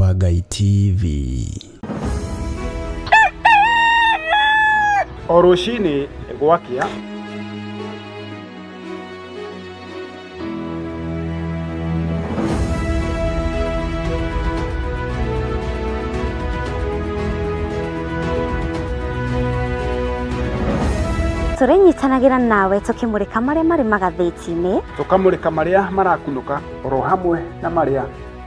wa Ngai TV. O rũcinĩ gwakĩa. Tũrĩnyitanagĩra nawe tũkĩmũrĩka marĩa marĩ magathĩti-inĩ. Tũkamũrĩka marĩa marakunũka oro hamwe na marĩa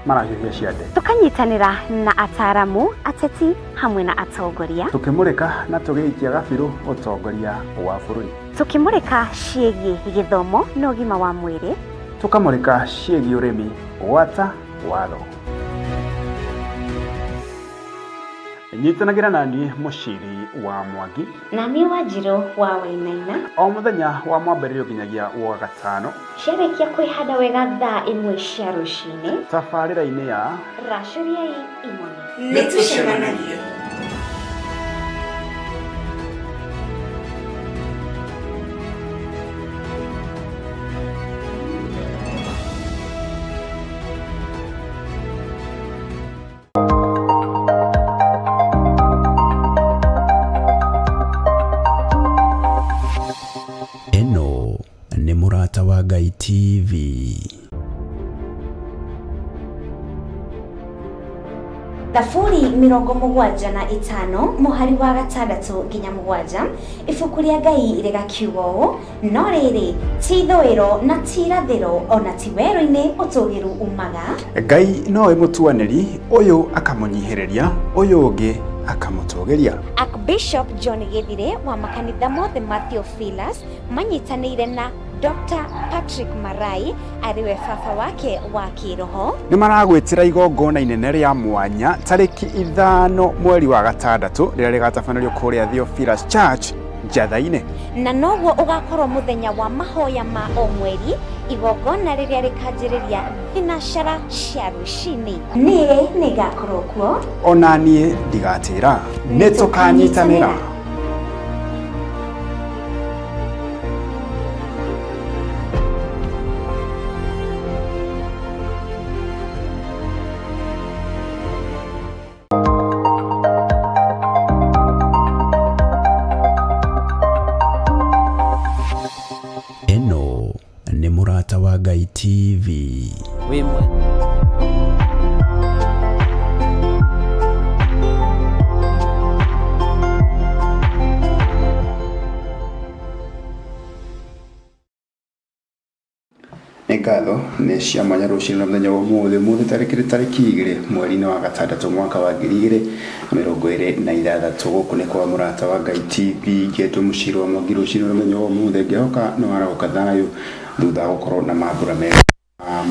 marahiũhia ciande. Tũkanyitanĩra na ataaramu, ateti hamwe na atongoria. Tũkĩmũrĩka na tũgĩikia gabirũ ũtongoria wa bũrũri. Tũkĩmũrĩka ciĩgiĩ gĩthomo na ũgima wa mwĩrĩ. Tũkamũrĩka ciĩgiĩ ũrĩmi gwata watho. Nyitanagĩra na niĩ Mũciri wa Mwangi. Na niĩ Wanjirũ wa Wainaina. O mũthenya wa mwambĩrĩrio nginyagia wa gatano. Ciarĩkia kwĩhanda wega thaa ĩmwe cia rũcinĩ. Tabarĩra-inĩ ya Racũriai imone. Nĩ tũcemanagie. Ĩno nĩ Mũrata wa Ngai TV. Thaburi 75 mũhari wa 6 nginya 7, ibuku rĩa Ngai rĩgakiuga ũũ: no rĩrĩ, ti ithũĩro na ti irathĩro, ona ti werũ-inĩ ũtũgĩru umaga. Ngai nowe mũtuanĩri, ũyũ akamũnyihĩrĩria, ũyũ ũngĩ akamũtũgĩria. Archbishop John Githire wa makanitha mothe ma Theophilus manyitanĩire na Dr. Patrick Marai arĩ we baba wake wa kĩroho. Nĩ maragwĩtĩra igongona inene rĩa mwanya tarĩki 5 mweri wa 6 rĩrĩa rĩgatabanĩrio kũrĩa Theophilus Church Njatha-inĩ. Na noguo ũgakorwo mũthenya wa mahoya ma o mweri, igongona rĩrĩa rĩkanjĩrĩria thinacara cia rũcinĩ. Niĩ nĩngakorwo kuo. Ona niĩ ndigatĩra. Nĩ tũkanyitanĩra. Ĩno nĩ Mũrata wa Ngai TV. Wĩmwe. Nĩ ngatho nĩ cia mwanya rũcinĩ rwa mũthenya wa ũmũthĩ, ũmũthĩ tarĩki 2 mweri-inĩ wa 6 mwaka wa 2026. Gũkũ nĩ kwa Mũrata wa Ngai TV, ngetwo Mũciri wa Mwangi. Rũcinĩ rwa mũthenya wa ũmũthĩ ngĩhoka nĩ warahũka thayũ thutha wa gũkorwo na mambura mega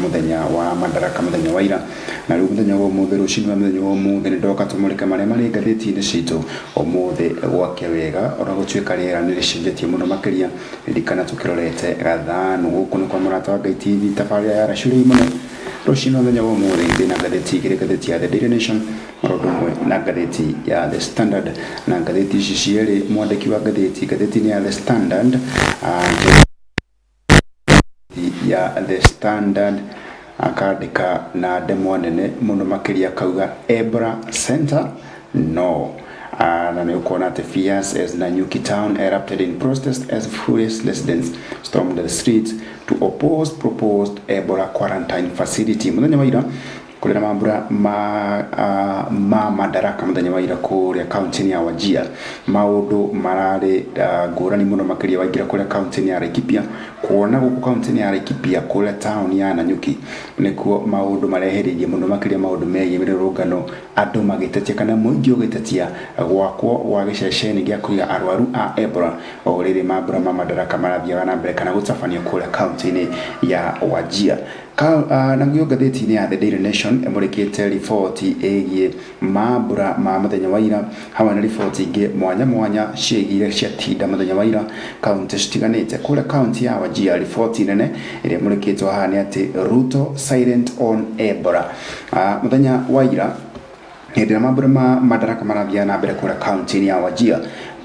mũthenya wa Madaraka mũthenya wa ira. Na rĩu mũthenya wa ũmũthĩ, rũcinĩ rwa mũthenya wa ũmũthĩ, nĩ ndoka tũmũrĩke marĩa marĩ ngathĩti-inĩ citũ ũmũthĩ gwake wega, ona gũtuĩka rĩera nĩ rĩcenjetie mũno makĩria. Ririkana tũkĩrorete gathano. Gũkũ nĩ kwa Mũrata wa Ngai TV, tabarĩra ya Racũrĩi mũno. Rũcinĩ rwa mũthenya wa ũmũthĩ ndĩna ngathĩti igĩrĩ, ngathĩti ya The Daily Nation oro ũndũ ũmwe na ngathĩti ya The Standard. Na ngathĩti ici cierĩ, mwandĩki wa ngathĩti, ngathĩti-inĩ ya The Standard, ya The Standard akandĩka na ndemwa nene mũno makĩria akauga Ebola Center no. Na nĩ ũkuona atĩ fears as Nanyuki town erupted in protest as furious residents stormed the streets to oppose proposed Ebola quarantine facility. Mũthenya wa ira kũrĩ na mambura ma Madaraka mũthenya wa ira kũrĩa kaunti-inĩ ya Wajir. Maũndũ mararĩ ngũrani mũno makĩria waingĩra kũrĩa kaunti-inĩ ya Laikipia, kuona gũkũ kaunti-inĩ ya Laikipia kũrĩa taũni ya Nanyuki nĩkuo maũndũ marehereirie mũno makĩria maũndũ megiĩ mĩrũrũngano, andũ magĩtetia kana mũingĩ ũgĩtetia gwakwo gwa gĩceceni gĩa kũiga arwaru a Ebola o rĩrĩ mambura ma Madaraka marathiaga na mbere kana gũtabanio kũrĩa kaunti-inĩ ya Wajir. Naguo ngathĩti-inĩ ya The Daily Nation ĩmũrĩkĩte riboti ĩgiĩ mambura ma mũthenya wa ira hamwe na riboti ingĩ mwanya mwanya ciĩgiĩ ciatinda mũthenya wa ira kaunti citiganĩte. Kũrĩa kaunti ya Wajir riboti nene ĩrĩa ĩmũrĩkĩtwo haha nĩ atĩ Ruto silent on Ebola. Mũthenya wa ira hĩndĩ ĩrĩa mambura ma Madaraka marathiaga na mbere kũrĩa kaunti-inĩ ya Wajir,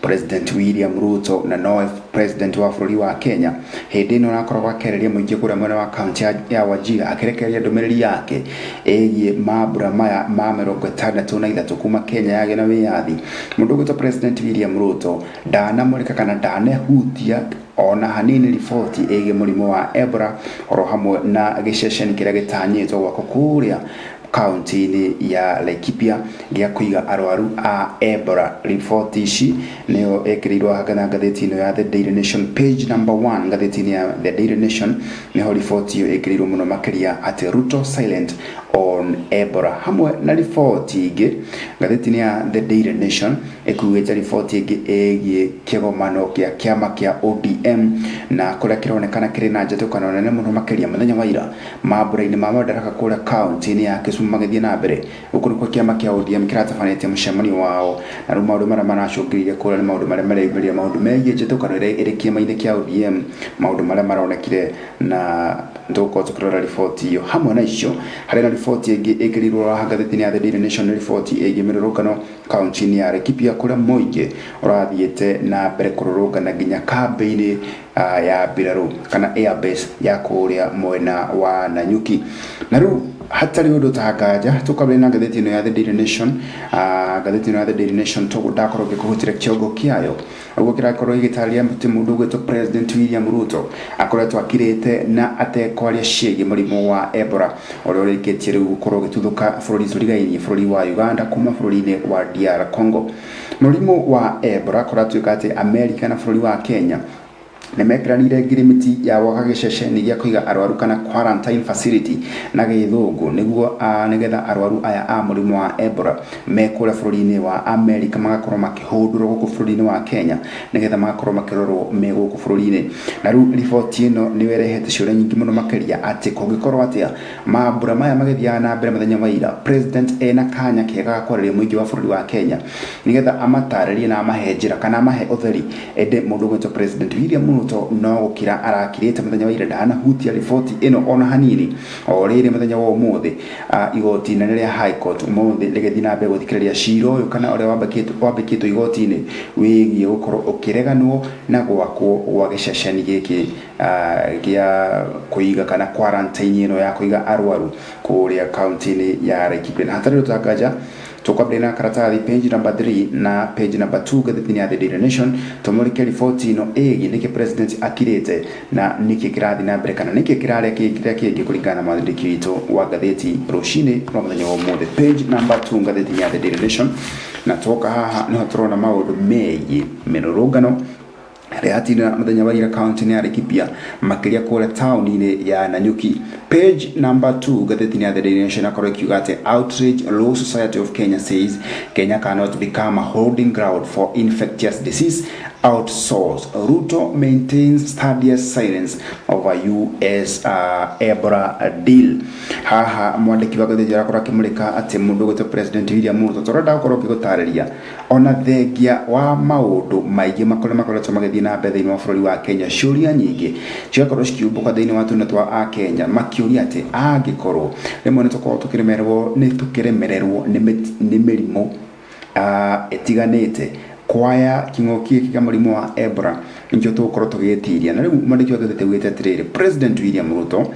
President William Ruto na nowe president wa bũrũri wa Kenya hĩndĩ ĩno arakoragwo akĩarĩria mũingĩ kũrĩa mwena wa kaunti ya Wajir akĩrekereria ndũmĩrĩri yake ĩgiĩ mambura maya ma 63 kuma Kenya yagĩa na wĩyathi. Mũndũ ũgwĩtwo President William Ruto ndanamũrĩka kana ndanehutia ona hanini riboti ĩgiĩ mũrimũ wa Ebola oro hamwe na gĩceceni kĩrĩa gĩtanyĩtwo gwakwo kũrĩa kaunti-inĩ ya Laikipia gĩa kũiga arwaru a Ebola. Riboti ici nĩyo ĩkĩrĩirwo na ngathĩti ĩno ya The Daily Nation, page number 1 ngathĩti-inĩ ya The Daily Nation nĩho riboti ĩyo ĩkĩrĩirwo mũno makĩria atĩ Ruto silent on Ebola, hamwe na riboti ingĩ ngathĩti-inĩ ya The Daily Nation ĩkuĩte riboti ĩngĩ ĩgiĩ kĩgomano kĩa kĩama kĩa ODM na kũrĩa kĩronekana kĩrĩ na njatũkano nene mũno makĩria mũthenya wa ira mambura-inĩ ma madaraka kũrĩa kaunti-inĩ ya Kisumu magĩthiĩ na mbere. Gũkũ nĩkuo kĩama kĩa ODM kĩratabanĩtie mũcemanio wao, na rĩu maũndũ marĩa maracũngĩrĩria kũrĩa nĩ maũndũ marĩa mareyumĩria, maũndũ megiĩ njatũkano ĩrĩa ĩrĩ kĩama-inĩ kĩa ODM, maũndũ marĩa maronekire, na tũgũkorwo tũkĩrora riboti ĩyo. Hamwe na icio harĩ na riboti ĩngĩ ĩkĩrĩirwo haha ngathĩti-inĩ ya The Daily Nation, nĩ riboti ĩgiĩ mĩrũrũngano kaunti-inĩ ya Laikipia kũrĩa mũingĩ ũrathiĩte na mbere kũrũrũngana nginya kambĩ-inĩ ya mbirarũ kana airbase ya kũrĩa mwena wa Nanyuki. Na rĩu hatarĩ ũndũ ta nganja tũkambĩrĩria na ngathĩti ĩno ya The Daily Nation. Ngathĩti ĩno ya The Daily Nation toguo ndakorwo ngĩkũhutĩra kĩongo kĩayo ũguo kĩrakorwo gĩgĩtarĩria atĩ mũndũ ũgwĩtwo President William Ruto akoretwo akirĩte na atekwaria ciĩgiĩ mũrimũ wa Ebola ũrĩa ũrĩkĩtie rĩu gũkorwo ũgĩtuthũka bũrũri tũrigainie, bũrũri wa Uganda kuma bũrũri-inĩ wa DR Congo. Mũrimũ wa Ebola kũratuĩka atĩ Amerika na bũrũri wa Kenya nĩ mekĩranĩire ngirimiti ya gwaka gĩceceni gĩa kũiga arwaru kana quarantine facility na gĩthũngũ, nĩguo nĩgetha arwaru aya a mũrimũ wa Ebola me kũrĩa bũrũri-inĩ wa Amerika magakorwo makĩhũndũrwo gũkũ bũrũri-inĩ wa Kenya nĩgetha magakorwo makĩrorwo me gũkũ bũrũri-inĩ. Na rĩu riboti ĩno nĩyo ĩrehete ciũria nyingĩ mũno makĩria atĩ kũngĩkorwo atĩa mambura maya magĩthiaga na mbere mũthenya wa ira, president ena kanya kega ga kwarĩria mũingĩ wa bũrũri wa Kenya nĩgetha amatarĩrie na amahe njĩra kana amahe ũtheri, ĩndĩ mũndũ ũgwĩtwo President William Ruto no gũkira arakirĩte mũthenya wa ira, ndanahutia riboti ĩno ona hanini. O rĩrĩ mũthenya wa ũmũthĩ igoti inene rĩa High Court ũmũthĩ rĩgĩthiĩ na mbere gũthikĩrĩria cira ũyũ kana ũrĩa wambĩkĩtwo igoti-inĩ wĩgiĩ gũkorwo ũkĩreganwo na gwakwo gwa gĩceceni gĩkĩ gĩa kũiga kana quarantine ĩno ya kũiga arwaru kũrĩa kaunti-inĩ ya Laikipia. Na hatarĩ ũtangaja tũkwambĩrĩria na karatathi page number 3 na page number 2 ngathĩti-inĩ ya The Daily Nation tũmũrĩke riboti ĩno ĩgiĩ nĩkĩ president akirĩte na nĩkĩ kĩrathiĩ na mbere kana nĩkĩ kĩrarĩa kĩrĩa kĩngĩ kũringana na mwandĩki witũ wa ngathĩti rũcinĩ rwa mũthenya wa ũmũthĩ. Page number 2 ngathĩti-inĩ ya The Daily Nation, na twoka haha nĩho tũrona maũndũ megiĩ mĩrũrũngano ĩrĩa yatinda mũthenya wa ira kaunti-inĩ ya Laikipia makĩria kũrĩa taũni-inĩ ya Nanyuki. Page number 2 ngathĩti-inĩ ya The Daily Nation akorwo ikiuga atĩ outrage Law Society of Kenya says Kenya cannot become a holding ground for infectious disease outsource. Ruto maintains studious silence over US Ebola deal. Haha mwandĩki wa ngathĩti arakorwo akĩmũrĩka atĩ mũndũ ũgwĩtwo President William Ruto tũrenda gũkorwo ngĩgũtarĩria ona thengia wa maũndũ maingĩ makorĩa makoretwo magĩthiĩ na mbere thĩinĩ wa bũrũri wa Kenya, ciũria nyingĩ cigakorwo cikiumbũka thĩinĩ wa tũnua twa Akenya makĩũria atĩ angĩkorwo rĩmwe nĩ tũkoragwo tũkĩremererwo nĩ tũkĩremererwo nĩ mĩrimũ ĩtiganĩte kwaya kĩng'ũki gĩkĩ kĩa mũrimũ wa Ebola nĩkĩo tũgũkorwo tũgĩtiria. Na rĩu mwandĩki wa ngathĩti augĩte atĩrĩrĩ, President William Ruto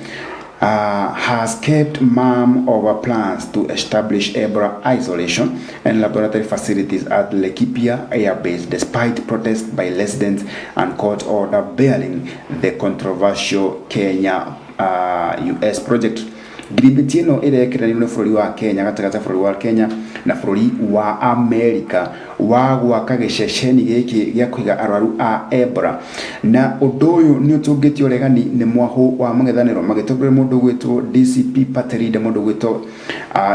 has kept mum over plans to establish Ebola isolation and laboratory facilities at Laikipia Air Base despite protests by residents and court order bearing the controversial Kenya US project. Ngirimiti ĩno ĩrekĩranĩirwo nĩ bũrũri wa Kenya gatagatĩ bũrũri wa Kenya na bũrũri wa Amerika wa gwaka gĩceceni gĩkĩ gĩa kũiga arwaru a Ebola, na ũndũ ũyũ nĩ ũtũngĩtie ũregani nĩ mwahũ wa mũng'ethanĩro magĩtongoria mũndũ ũgwĩtwo DCP party leader mũndũ ũgwĩtwo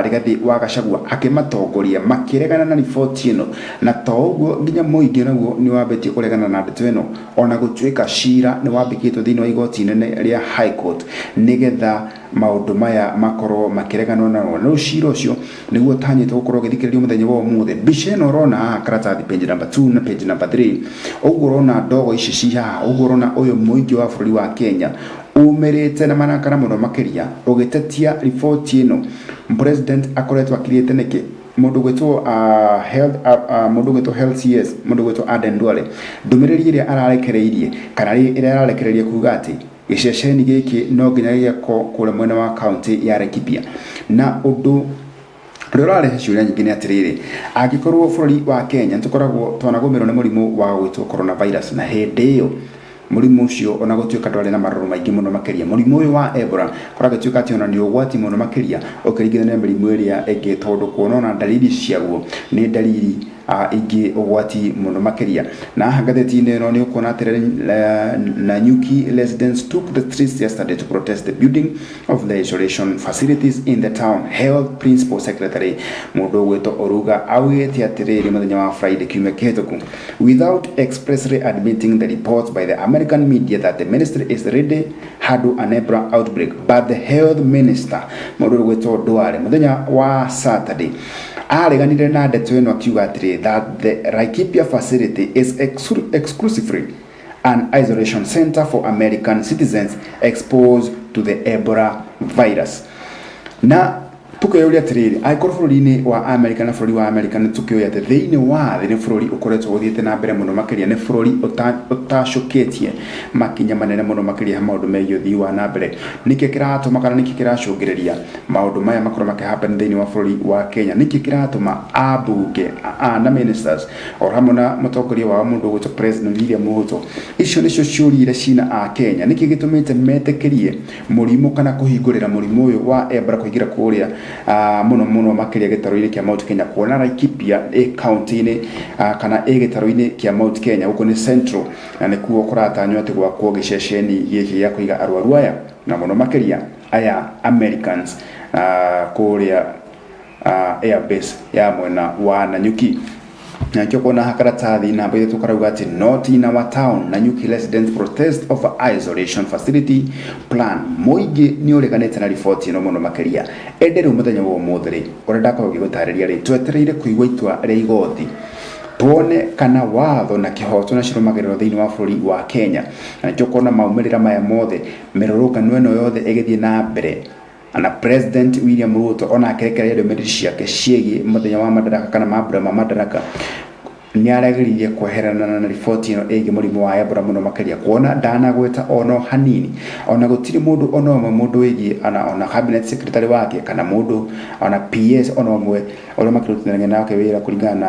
Rigathi wa Gachagua akĩmatongoria makĩregana na riboti ĩno, na to ũguo nginya mũingĩ naguo nĩ wambĩtie kũregana na ndeto ĩno ona gũtuĩka cira nĩ wambĩkĩtwo thĩinĩ wa igoti inene rĩa High Court nĩgetha maũndũ maya makorwo makĩreganwo nao. Na rĩu cira ũcio nĩguo ũtanyĩtwo gũkorwo ũgĩthikĩrĩrio mũthenya wa ũmũthĩ. Mbica ĩno ũrona haha karatathi page number 2 na page number 3, ũguo ũrona ndogo ici ci haha, ũguo ũrona ũyũ mũingĩ wa bũrũri wa Kenya umĩrĩte na marakara mũno makĩria ũgĩtetia riboti ĩno. President akoretwo akirĩte nĩkĩ? Mũndũ gwĩtwo health, mũndũ gwĩtwo health CS, mũndũ gwĩtwo Aden Duale, ndũmĩrĩri ĩrĩa ararekereirie kana ĩrĩa ararekereria kuga atĩ gĩceceni gĩkĩ no nginya gĩakwo kũrĩa mwena wa kaunti ya Laikipia. Na ũndũ ũrĩa ũrarehe ciũria nyingĩ nĩ atĩrĩrĩ, angĩkorwo bũrũri wa Kenya nĩtũkoragwo twanagũmĩrwo nĩ mũrimũ wa gwĩtwo coronavirus, na hĩndĩ ĩyo mũrimũ ũcio ona gũtuĩka ndwarĩ na marũrũ maingĩ mũno makĩria, mũrimũ ũyũ wa Ebola kũragĩtuĩka atĩ ona nĩ ũgwati mũno makĩria ũkĩringithania na mĩrimũ ĩrĩa ĩngĩ, tondũ kuona ona dalili ciaguo nĩ dalili ingĩ ũgwati mũno makĩria. Na haha ngathĩti-inĩ ĩno nĩ ũkuona atĩrĩrĩ, Nanyuki residents took the streets yesterday to protest the building of the isolation facilities in the town. Health Principal Secretary mũndũ ũgwĩtwo Oruga augĩte atĩrĩrĩ mũthenya wa Friday kiumia kĩhĩtũku, without expressly admitting the reports by the American media that the ministry is ready handle an Ebola outbreak, but the health minister mũndũ ũgwĩtwo Duale mũthenya wa Saturday areganire na ndeto ĩno akiuga atĩrĩ that the Laikipia facility is exclusively an isolation center for American citizens exposed to the Ebola virus. Na tukeyũria atĩrĩrĩ, angĩkorwo bũrũri-inĩ wa America, na bũrũri wa America nĩ tũkĩũĩ atĩ thĩinĩ wa thĩ nĩ bũrũri ũkoretwo ũthiĩte na mbere mũno makĩria, nĩ bũrũri ũtacũkĩtie makinya manene mũno makĩria maũndũ megiĩ ũthii wa na mbere, nĩkĩ kĩratũma kana nĩkĩ kĩracũngĩrĩria maũndũ maya makorwo makĩhappen thĩinĩ wa bũrũri wa Kenya? Nĩkĩ kĩratũma ambunge na ministers o hamwe na mũtongoria wao mũndũ ũgwĩtwo President William Ruto? Icio nĩcio ciũria iria cina a Kenya. Nĩkĩ gĩtũmĩte metĩkĩrie mũrimũ kana kũhingũrĩra mũrimũ ũyũ wa Ebola kũingĩra kũrĩa mũno mũno makĩria gĩtarũ-inĩ kĩa Mount Kenya, kuona Laikipia ĩ kaunti-inĩ kana ĩ gĩtarũ-inĩ kĩa Mount Kenya, gũkũ nĩ Central, na nĩkuo kũratanywo atĩ gwakwo gĩceceni gĩkĩ gĩa kũiga arwaru aya na mũno makĩria aya Americans kũrĩa airbase ya mwena wa Nanyuki? Na nĩkĩo kuona haha karatathi namba 3 karauga atĩ "Not in our town, Nanyuki residents protest over isolation facility plan". Mũingĩ nĩ ũreganĩte na riboti ĩno mũno makĩria. Ĩndĩ rĩu mũthenya wa ũmũthĩ rĩ, ũrĩa ndakorwo ngĩgũtarĩria rĩ, twetereire kũigua itua rĩa igoti, tuone kana watho na kĩhoto na cirũmagĩrĩrwo thĩinĩ wa bũrũri wa Kenya. Na nĩkĩo kuona maumĩrĩra maya mothe, mĩrũrũngano ĩno yothe ĩgĩthiĩ na mbere, na President William Ruto ona akĩrekereria ndũmĩrĩri ciake ciĩgiĩ mũthenya wa Madaraka kana mambura ma Madaraka, nĩ aregeririe kweherana na riboti ĩno ĩgiĩ mũrimũ wa Ebola mũno makĩria, kuona ndanagweta ono hanini, ona gũtirĩ mũndũ ona ũmwe, mũndũ wĩgiĩ ona cabinet secretary wake kana mũndũ ona PS ona ũmwe ũrĩa makĩrutithanagia nake wĩra kũringana na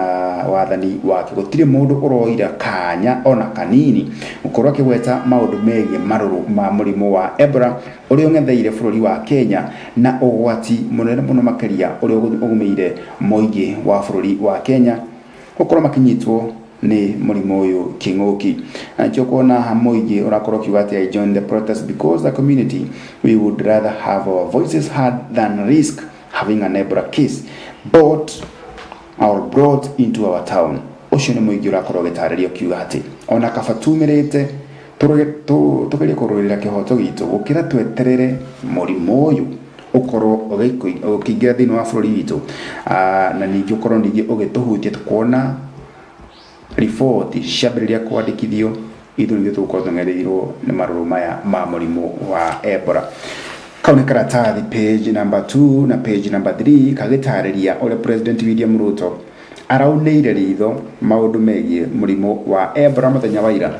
wathani wake, gũtirĩ mũndũ ũroira kanya ona kanini gũkorwo akĩgweta maũndũ megiĩ marũrũ ma mũrimũ wa Ebola ũrĩa ũng'etheire bũrũri wa Kenya na ũgwati mũnene mũno makĩria ũrĩa ũgũmĩire mũingĩ wa bũrũri wa Kenya gũkorwo makĩnyitwo nĩ mũrimũ ũyũ kĩng'ũki. Na nĩkĩo kuona haha mũingĩ ũrakorwo ũkiuga atĩ "I join the protest because the community, we would rather have our voices heard than risk having an Ebola case bought or brought into our town". Ũcio nĩ mũingĩ ũrakorwo ũgĩtarĩria ũkiuga atĩ ona kaba tumĩrĩte tũgerie kũrũĩrĩra kĩhoto gitũ gũkĩra tweterere mũrimũ ũyũ ũkorwo ũkĩingĩra thĩinĩ wa bũrũri witũ na ningĩ ũkorwo ningĩ ũgĩtũhutia. Tukuona riboti ciambĩrĩria kwandĩkithio, ithuĩ nithuĩ tũgũkorwo tũng'etheirwo nĩ marũrũ maya ma mũrimũ wa Ebola. Kau nĩ karatathi page number 2 na page number 3 kagĩtarĩria ũrĩa President William Ruto araunĩire ritho maũndũ megiĩ mũrimũ wa Ebola mũthenya wa ira,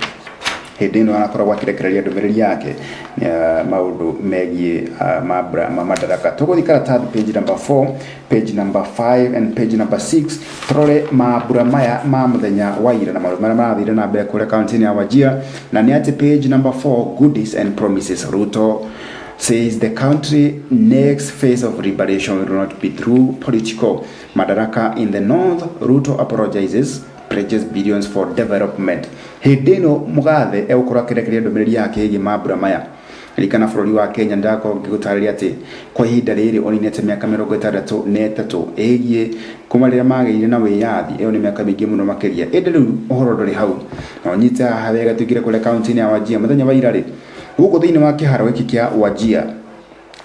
hĩndĩ ĩno arakoragwo akĩrekereria ndũmĩrĩri yake maũndũ megiĩ mambura ma Madaraka. Tũgũthiĩ karatathi page number 4, page number 5 and page number 6, tũrore mambura maya ma mũthenya wa ira na maũndũ marĩa marathire na mbere kũrĩa kaunti-inĩ ya Wajir. Na nĩ atĩ page number 4, "Goodies and promises, Ruto says the country next phase of liberation will not be through political madaraka in the north. Ruto apologizes, pledges billions for development". Hĩndĩ ĩno mũgathe egũkorwo akĩrekereria ndũmĩrĩri yake ĩgiĩ mambura maya. Ririkana bũrũri wa Kenya, ndakorwo ngĩgũtarĩria atĩ kwa ihinda rĩrĩ ũninĩte mĩaka 63 ĩgiĩ kuma rĩrĩa magĩire na wĩyathi. Ĩyo nĩ mĩaka mĩingĩ mũno makĩria. Ĩndĩ rĩu ũhoro ndũrĩ hau, na ũnyite haha wega. Tũingĩre kũrĩa kaunti-inĩ ya Wajir mũthenya wa ira rĩ, gũkũ thĩinĩ wa kĩharo gĩkĩ kĩa Wajir.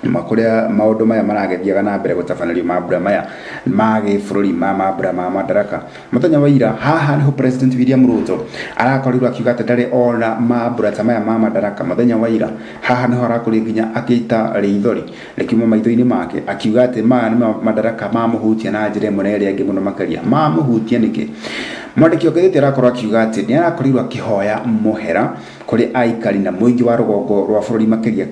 Kũrĩa maũndũ maya maragĩthiaga na mbere gũtabanĩrio, mambura maya ma gĩbũrũri ma mambura ma Madaraka mũthenya wa ira. Haha nĩho President William Ruto arakorirwo akiuga atĩ ndarĩ ona mambura ta maya ma Madaraka. Mũthenya wa ira haha nĩho arakorirwo nginya akĩita rĩithori rĩkiuma maitho-inĩ make, akiuga atĩ maya nĩ Madaraka mamũhutia na njĩra ĩmwe na ĩrĩa ĩngĩ mũno makĩria. Mamũhutia nĩkĩ? Mwandĩki wa ngathĩti arakorwo akiuga atĩ nĩ arakorirwo akĩhoya mũhera kũrĩ aikari na mũingĩ wa rũgongo rwa bũrũri, makĩria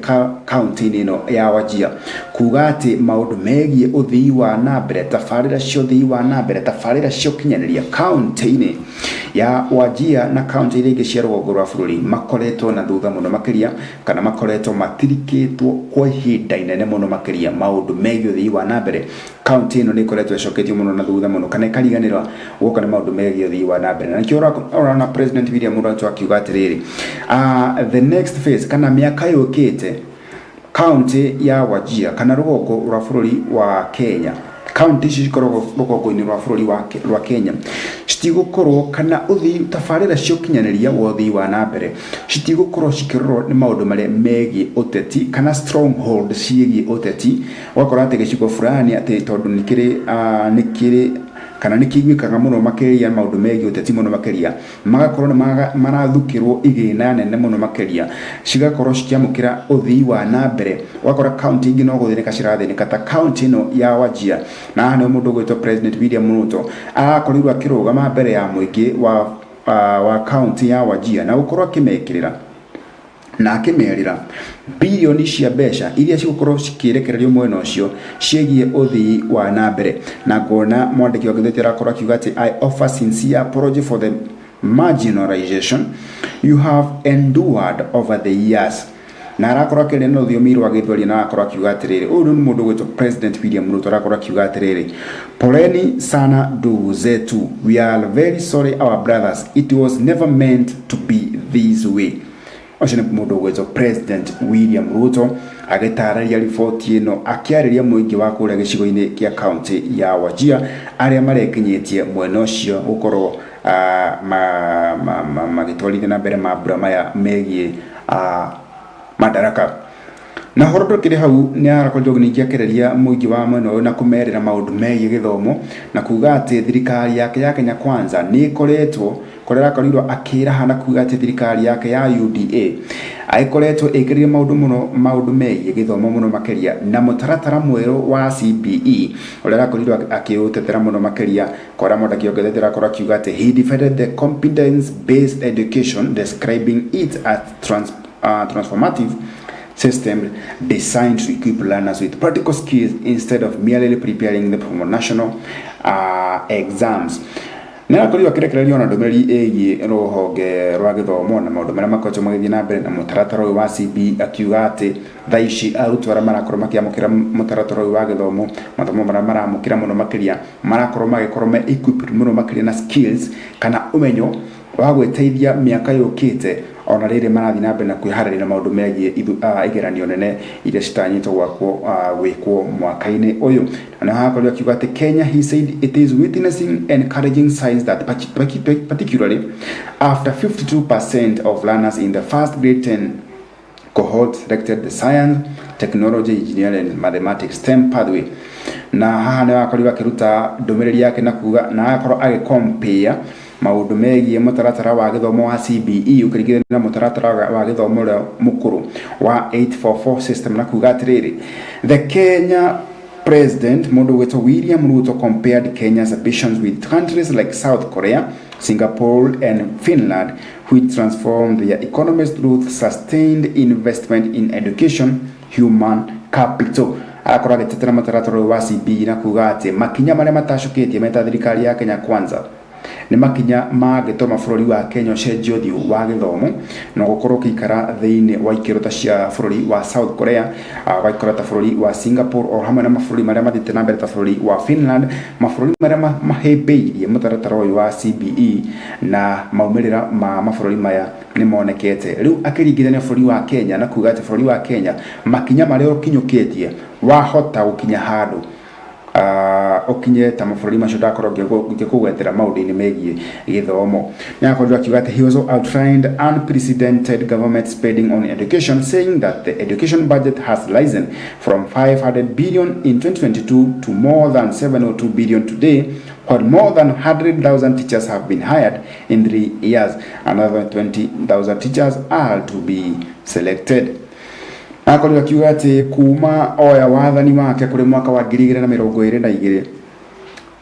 kaunti-inĩ ĩno ya Wajir, kuga atĩ maũndũ megiĩ ũthii wa na mbere, tabarĩra cia ũthii wa na mbere, tabarĩra cia ũkinyanĩria kaunti-inĩ ya Wajir na kaunti iria ingĩ cia rũgongo rwa bũrũri makoretwo na thutha mũno makĩria, kana makoretwo matirikĩtwo kwa ihinda inene mũno makĩria. Maũndũ megiĩ ũthii wa na mbere, kaunti ĩno nĩ ĩkoretwo ĩcoketio mũno na thutha mũno, kana ĩkariganĩrwa guoka nĩ maũndũ megiĩ ũthii wa na mbere. Na nĩkĩo ũrona President William Ruto akiuga atĩrĩrĩ, the next phase kana mĩaka yũkĩte, kaunti ya Wajir kana rũgongo rwa bũrũri wa Kenya, kaunti ici cikoragwo rũgongo-inĩ rwa bũrũri rwa Kenya, citigũkorwo kana ũthii, tabarĩra cia ũkinyanĩria wa ũthii wa na mbere citigũkorwo cikĩrorwo nĩ maũndũ marĩa megiĩ ũteti kana stronghold ciĩgiĩ ũteti. Ũgakora atĩ gĩcigo fulani, atĩ tondũ nĩ kĩrĩ kana nĩ kĩiguĩkaga mũno makĩria maũndũ megiĩ ũteti mũno makĩria, magakorwo nĩ marathukĩrwo igĩna nene mũno makĩria, cigakorwo cikĩamũkĩra ũthii wa na mbere. Ũgakora kaunti ingĩ no gũthĩnĩka cirathĩnĩka, ta kaunti ĩno ya Wajir. Na haha nĩho mũndũ ũgwĩtwo President William Ruto arakorirwo akĩrũgama mbere ya mũingĩ wa kaunti ya Wajir na gũkorwo akĩmekĩrĩra na akĩmerĩra birioni cia mbeca iria cigũkorwo cikĩrekererio mwena ũcio ciĩgiĩ ũthii wa na mbere. Na ngona mwandĩki wa ngathĩti arakorwo akiuga atĩ, "I offer sincere apology for the marginalization you have endured over the years." Na arakorwo akĩaria na rũthiomi rwa Gĩthweri, na arakorwo akiuga atĩrĩrĩ, ũyũ nĩ mũndũ ũgwĩtwo President William Ruto, arakorwo akiuga atĩrĩrĩ, "Poleni sana ndugu zetu. We are very sorry, our brothers. It was never meant to be this way." Ũcio nĩ mũndũ ũgwĩtwo President William Ruto agĩtarĩria riboti ĩno, akĩarĩria mũingĩ wa kũrĩa gĩcigo-inĩ kĩa kaunti ya Wajir arĩa marekinyĩtie mwena ũcio gũkorwo magĩtwarithia na mbere mambura maya megiĩ Madaraka. Na horo ndũkĩrĩ hau, nĩ arakorirwo ningĩ akĩarĩria mũingĩ wa mwena ũyũ na kũmerĩra maũndũ megiĩ gĩthomo, na kuga atĩ thirikari yake ya Kenya Kwanza nĩ ĩkoretwo kũrĩa arakorirwo akĩraha na kuga atĩ thirikari yake ya UDA ĩkoretwo ĩkĩrĩire maũndũ mũno, maũndũ megiĩ gĩthomo mũno makĩria, na mũtaratara mwerũ wa CBE ũrĩa arakorirwo akĩũtetera mũno makĩria, kũrĩa mwandĩki wa ngathĩti arakorwo akiuga atĩ he defended the competence based education, describing it as transformative system designed to equip learners with practical skills instead of merely preparing them for national exams. Nĩ arakorirwo akĩrekereria ona ndũmĩrĩri ĩgiĩ rũhonge rwa gĩthomo na maũndũ marĩa makoretwo magĩthiĩ na mbere na mũtaratara ũyũ wa CBE, akiuga atĩ thaa ici arutwo arĩa marakorwo makĩamũkĩra mũtaratara ũyũ wa gĩthomo, mathomo marĩa maramũkĩra mũno makĩria, marakorwo magĩkorwo me equipped mũno makĩria na skills kana ũmenyo wa gwĩteithia mĩaka yũkĩte, ona rĩrĩ marathiĩ na mbere na kwĩharĩria na maũndũ megiĩ igeranio nene iria citanyĩtwo gwakwo gwĩkwo mwaka-inĩ ũyũ. Na hakorirwo akiuga atĩ Kenya, he said, it is witnessing encouraging signs that particularly after 52% of learners in the first grade 10 cohort selected the science, technology, engineering and mathematics STEM pathway. Na haha nĩ wakorirwo akĩruta ndũmĩrĩri yake na kuga na agakorwo agĩcompare maũndũ megiĩ mũtaratara wa gĩthomo wa CBE ũkĩringithania na mũtaratara wa gĩthomo ũrĩa mũkũrũ wa 844 system, na kuga atĩrĩrĩ, the Kenya President, mũndũ ũgwĩtwo William Ruto, compared Kenya's ambitions with countries like South Korea, Singapore and Finland, which transformed their economies through sustained investment in education human capital. Arakorwo agĩtetera mũtaratara ũyũ wa CBE na kuga atĩ makinya marĩa matacũkĩtie meta thirikari ya Kenya Kwanza nĩ makinya mangĩtũma bũrũri wa Kenya ũcenjie ũthiũ wa gĩthomo na gũkorwo ũkĩikara thĩinĩ wa ikĩro ta cia bũrũri wa South Korea, ũgaikara ta bũrũri wa Singapore, o hamwe na mabũrũri marĩa mathiĩte na mbere ta bũrũri wa Finland, mabũrũri marĩa mahĩmbĩirie mũtaratara ũyũ wa CBE, na maumĩrĩra ma mabũrũri maya nĩ monekete. Rĩu akĩringithania bũrũri wa Kenya na kuga atĩ bũrũri wa Kenya makinya marĩa ũkinyũkĩtie wahota gũkinya handũ. ũkinye ta mabũrũri macio ndakorwo ngĩkũgwetera maũndũ-inĩ megiĩ gĩthomo. Nĩ akorirwo akiuga atĩ he also outlined unprecedented government spending on education, saying that the education budget has risen from 500 billion in 2022 to more than 702 billion today, while more than 100,000 teachers have been hired in 3 years. Another 20,000 teachers are to be selected. Akorirwo akiuga atĩ kuma oya wathani wake kũrĩ mwaka wa 2022,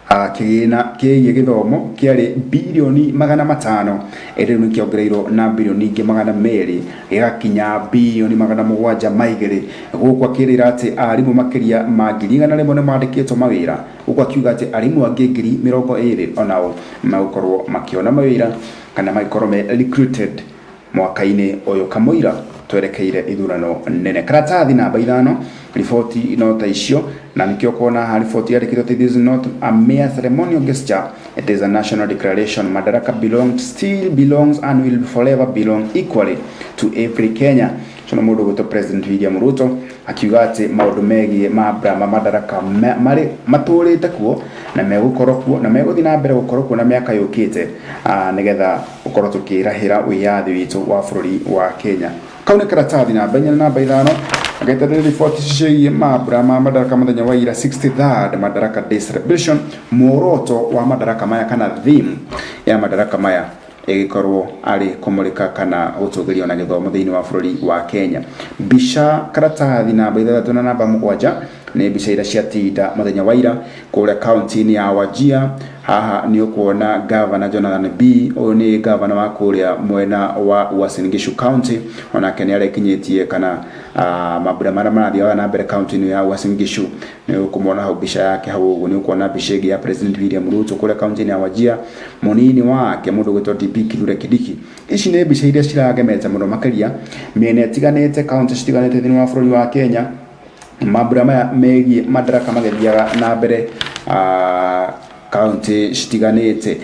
kĩgĩna kĩgiĩ gĩthomo kĩarĩ birioni 500, ĩndĩ rĩu nĩ kĩongereirwo na birioni ingĩ 200 gĩgakinya birioni 702. Gũkũ akĩrĩra atĩ arimũ makĩria ma 100,000 nĩ mandĩkĩtwo mawĩra, gũkũ akiuga atĩ arimũ angĩ 20,000 onao megũkorwo makĩona mawĩra kana magĩkorwo me recruited mwaka-inĩ ũyũ kamũira twerekeire ithurano nene. Karatathi namba 5, riboti no ta icio, na nikio kuona haha riboti yandĩkĩtwo atĩ this is not a mere ceremonial gesture, it is a national declaration. Madaraka belongs, still belongs and will forever belong equally to every Kenya. Ũcio nĩ mũndũ ũgwĩtwo President William Ruto akiuga atĩ maũndũ megiĩ mambura ma Madaraka marĩ matũrĩte kuo na megũkorwo kuo na megũthiĩ na mbere gũkorwo kuo na mĩaka yũkĩte, nĩgetha gũkorwo tũkĩrahĩra wĩyathi witũ wa bũrũri wa Kenya. Kau nĩ karatathi namba 4 na namba 5. Agĩeterera riboti ciĩgiĩ mambura ma Madaraka mũthenya wa ira, 63rd Madaraka Day celebration. Muoroto wa Madaraka maya kana theme ya Madaraka maya ĩgĩkorwo arĩ kũmũrĩka kana gũtũgĩrio na gĩthomo thĩinĩ wa bũrũri wa Kenya. Mbica karatathi namba 6 na namba 7 nĩ mbica iria ciatinda mũthenya wa ira kũrĩa kaunti-inĩ ya Wajir. Haha nĩ ũkuona Gavana Jonathan B, ũyũ nĩ gavana wa kũrĩa mwena wa Uasin Gishu County, onake nĩ arekinyĩtie kana mambura marĩa marathiaga na mbere kaunti-inĩ ya Uasin Gishu. Nĩ ũkũmwona hau mbica yake hau ũguo. Nĩ ũkuona mbica ĩngĩ ya President William Ruto kũrĩa kaunti-inĩ ya Wajir, mũnini wake mũndũ ũgwĩtwo DP Kithure Kindiki. Ici nĩ mbica iria ciragemete mũno makĩria mĩena ĩtiganĩte, kaunti citiganĩte thĩinĩ wa bũrũri wa Kenya, mambura maya megiĩ Madaraka magĩthiaga na mbere kaunti citiganĩte.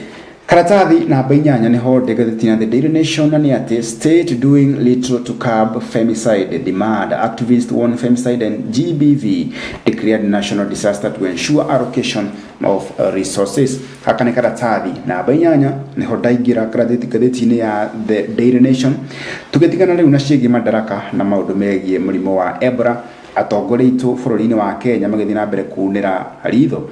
Karatathi namba 8 nĩho ngathĩti ya The Daily Nation, na nĩ atĩ state doing little to curb femicide demand. Activists warn femicide and GBV declared national disaster to ensure allocation of resources. Gaka nĩ karatathi namba 8 nĩho ndaingĩra ngathĩti-inĩ ya The Daily Nation. Tũgĩtigana rĩu na ciĩgiĩ Madaraka na maũndũ megiĩ mũrimũ wa Ebola, atongoria aitũ bũrũri-inĩ wa Kenya magĩthiĩ na mbere kunĩra ritho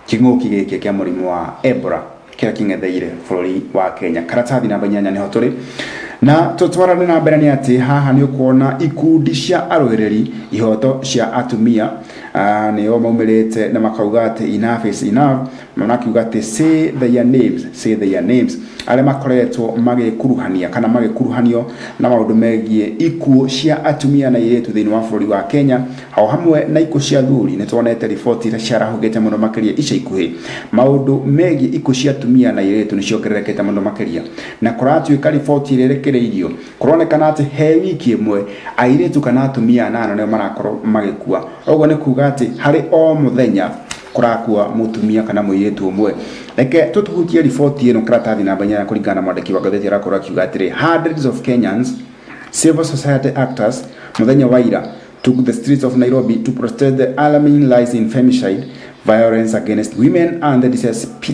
kĩng'ũki gĩkĩ kĩa mũrimũ wa Ebola kĩrĩa kĩng'etheire bũrũri wa Kenya. Karatathi namba 8 nĩho tũrĩ na tũtwarane na mbere. Nĩ atĩ haha nĩ ũkuona ikundi cia arũĩrĩri ihoto cia atumia nĩo maumĩrĩte na makauga atĩ enough is enough. Manakiuga atĩ say their names, say their names, arĩa makoretwo magĩkuruhania kana magĩkuruhanio na maũndũ megiĩ ikuũ cia atumia na airĩtu thĩinĩ wa bũrũri wa Kenya, o hamwe na ikuũ cia athuri. Nĩ tuonete riboti iria ciarahũkĩte mũno makĩria ica ikuhĩ. Maũndũ megiĩ ikuũ cia atumia na airĩtu nĩ ciongererekete mũno makĩria, na kũratuĩka riboti ĩrĩa ĩrekereirio kũronekana atĩ he wiki ĩmwe airĩtu kana atumia anana nĩo marakorwo magĩkua. Ũguo nĩ kuga atĩ harĩ o mũthenya kũrakua mũtumia kana mũirĩtu ũmwe. Reke tũtuhutie riboti ĩno karatathi namba 8. Kũringana na mwandĩki wa ngathĩti, arakorwo akiuga atĩrĩ, hundreds of Kenyans, civil society actors, mũthenya wa ira took the streets of Nairobi to protest the alarming rise in femicide, violence against women and the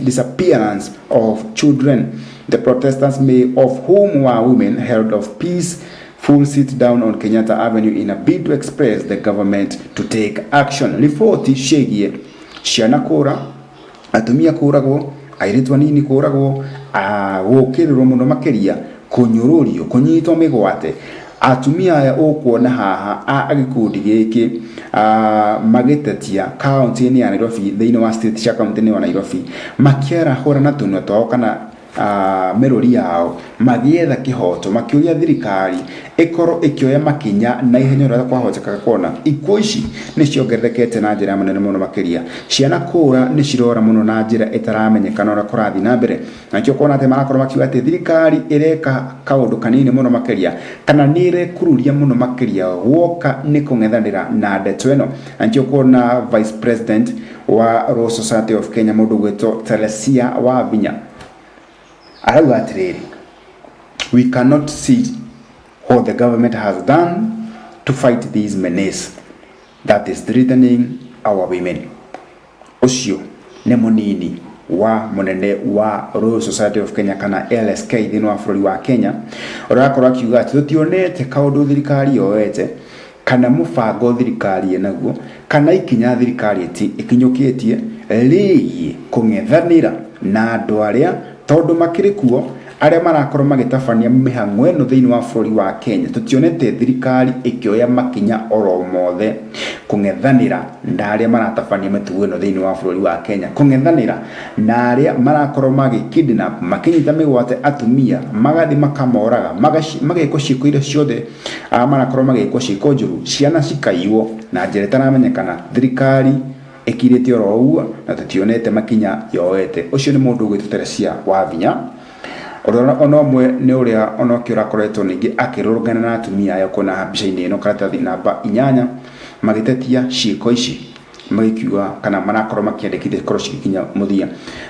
disappearance of children. The protesters, many of whom were women, held of peaceful sit down on Kenyatta Avenue in a bid to express the government to take action. Riboti ciĩgiĩ ciana kũra, atumia kũragwo, airĩtu anini kũragwo, gũkĩrĩrwo mũno makĩria, kũnyũrũrio, kũnyitwo mĩgwate atumia aya ũkuona haha a gĩkundi gĩkĩ magĩtetia kaunti-inĩ ya Nairobi, thĩinĩ wa state cia kaunti-inĩ ya Nairobi, makĩarahũra na tũnua twao kana mĩrũri yao magĩetha kĩhoto, makĩũria thirikari ĩkorwo ĩkĩoya makinya na ihenya ũrĩa kwahotekaga, kuona ikuũ ici nĩ ciongererekete na njĩra nene mũno makĩria. Ciana kũra nĩ cirora mũno na njĩra ĩtaramenyekana ũrĩa kũrathiĩ na mbere, na nĩkĩo kuona atĩ marakorwo makiuga atĩ thirikari ĩreka kaũndũ kanini mũno makĩria kana nĩ ĩrekururia mũno makĩria guoka nĩ kũng'ethanĩra na ndeto ĩno. Na nĩkĩo kuona Vice President wa Law Society of Kenya, mũndũ ũgwĩtwo Teresia Wavinya, arauga atĩrĩrĩ, we cannot see what the government has done to fight this menace that is threatening our women. Ũcio Nĩ mũnini wa mũnene wa Royal Society of Kenya kana LSK thĩinĩ wa bũrũri wa Kenya, ũrĩa ũrakorwo akiuga atĩ tũtionete kaũndũ thirikari yoete kana mũbango thirikari ĩnaguo kana ikinya thirikari ĩkinyũkĩtie rĩgiĩ kũng'ethanĩra na andũ arĩa tondũ makĩrĩ kuo arĩa marakorwo magĩtabania mĩhang'o ĩno thĩinĩ wa bũrũri wa Kenya. Tũtionete thirikari ĩkĩoya makinya oro mothe kũng'ethanĩra na arĩa maratabania mĩtugo ĩno thĩinĩ wa bũrũri wa Kenya, kũng'ethanĩra na arĩa marakorwo magĩ kidnap, makĩnyita mĩgwate atumia, magathiĩ makamoraga, magekwo ciĩko iria ciothe, marakorwo magĩkwo ciĩko njũru, ciana cikaiywo na njĩra ĩtaramenyekana. Thirikari ĩkirĩte oro ũguo na tũtionete makinya yoete. Ũcio nĩ mũndũ ũgwĩtwo Teresia Wavinya, ũrĩa ona ũmwe nĩ ũrĩa onake ũrakoretwo ningĩ akĩrũrũngana na atumia aya kuona mbica-inĩ ĩno karatathi namba 8, magĩtetia ciĩko ici magĩkiuga kana marakorwo makĩandĩkithia ikorwo cigĩkinya mũthia.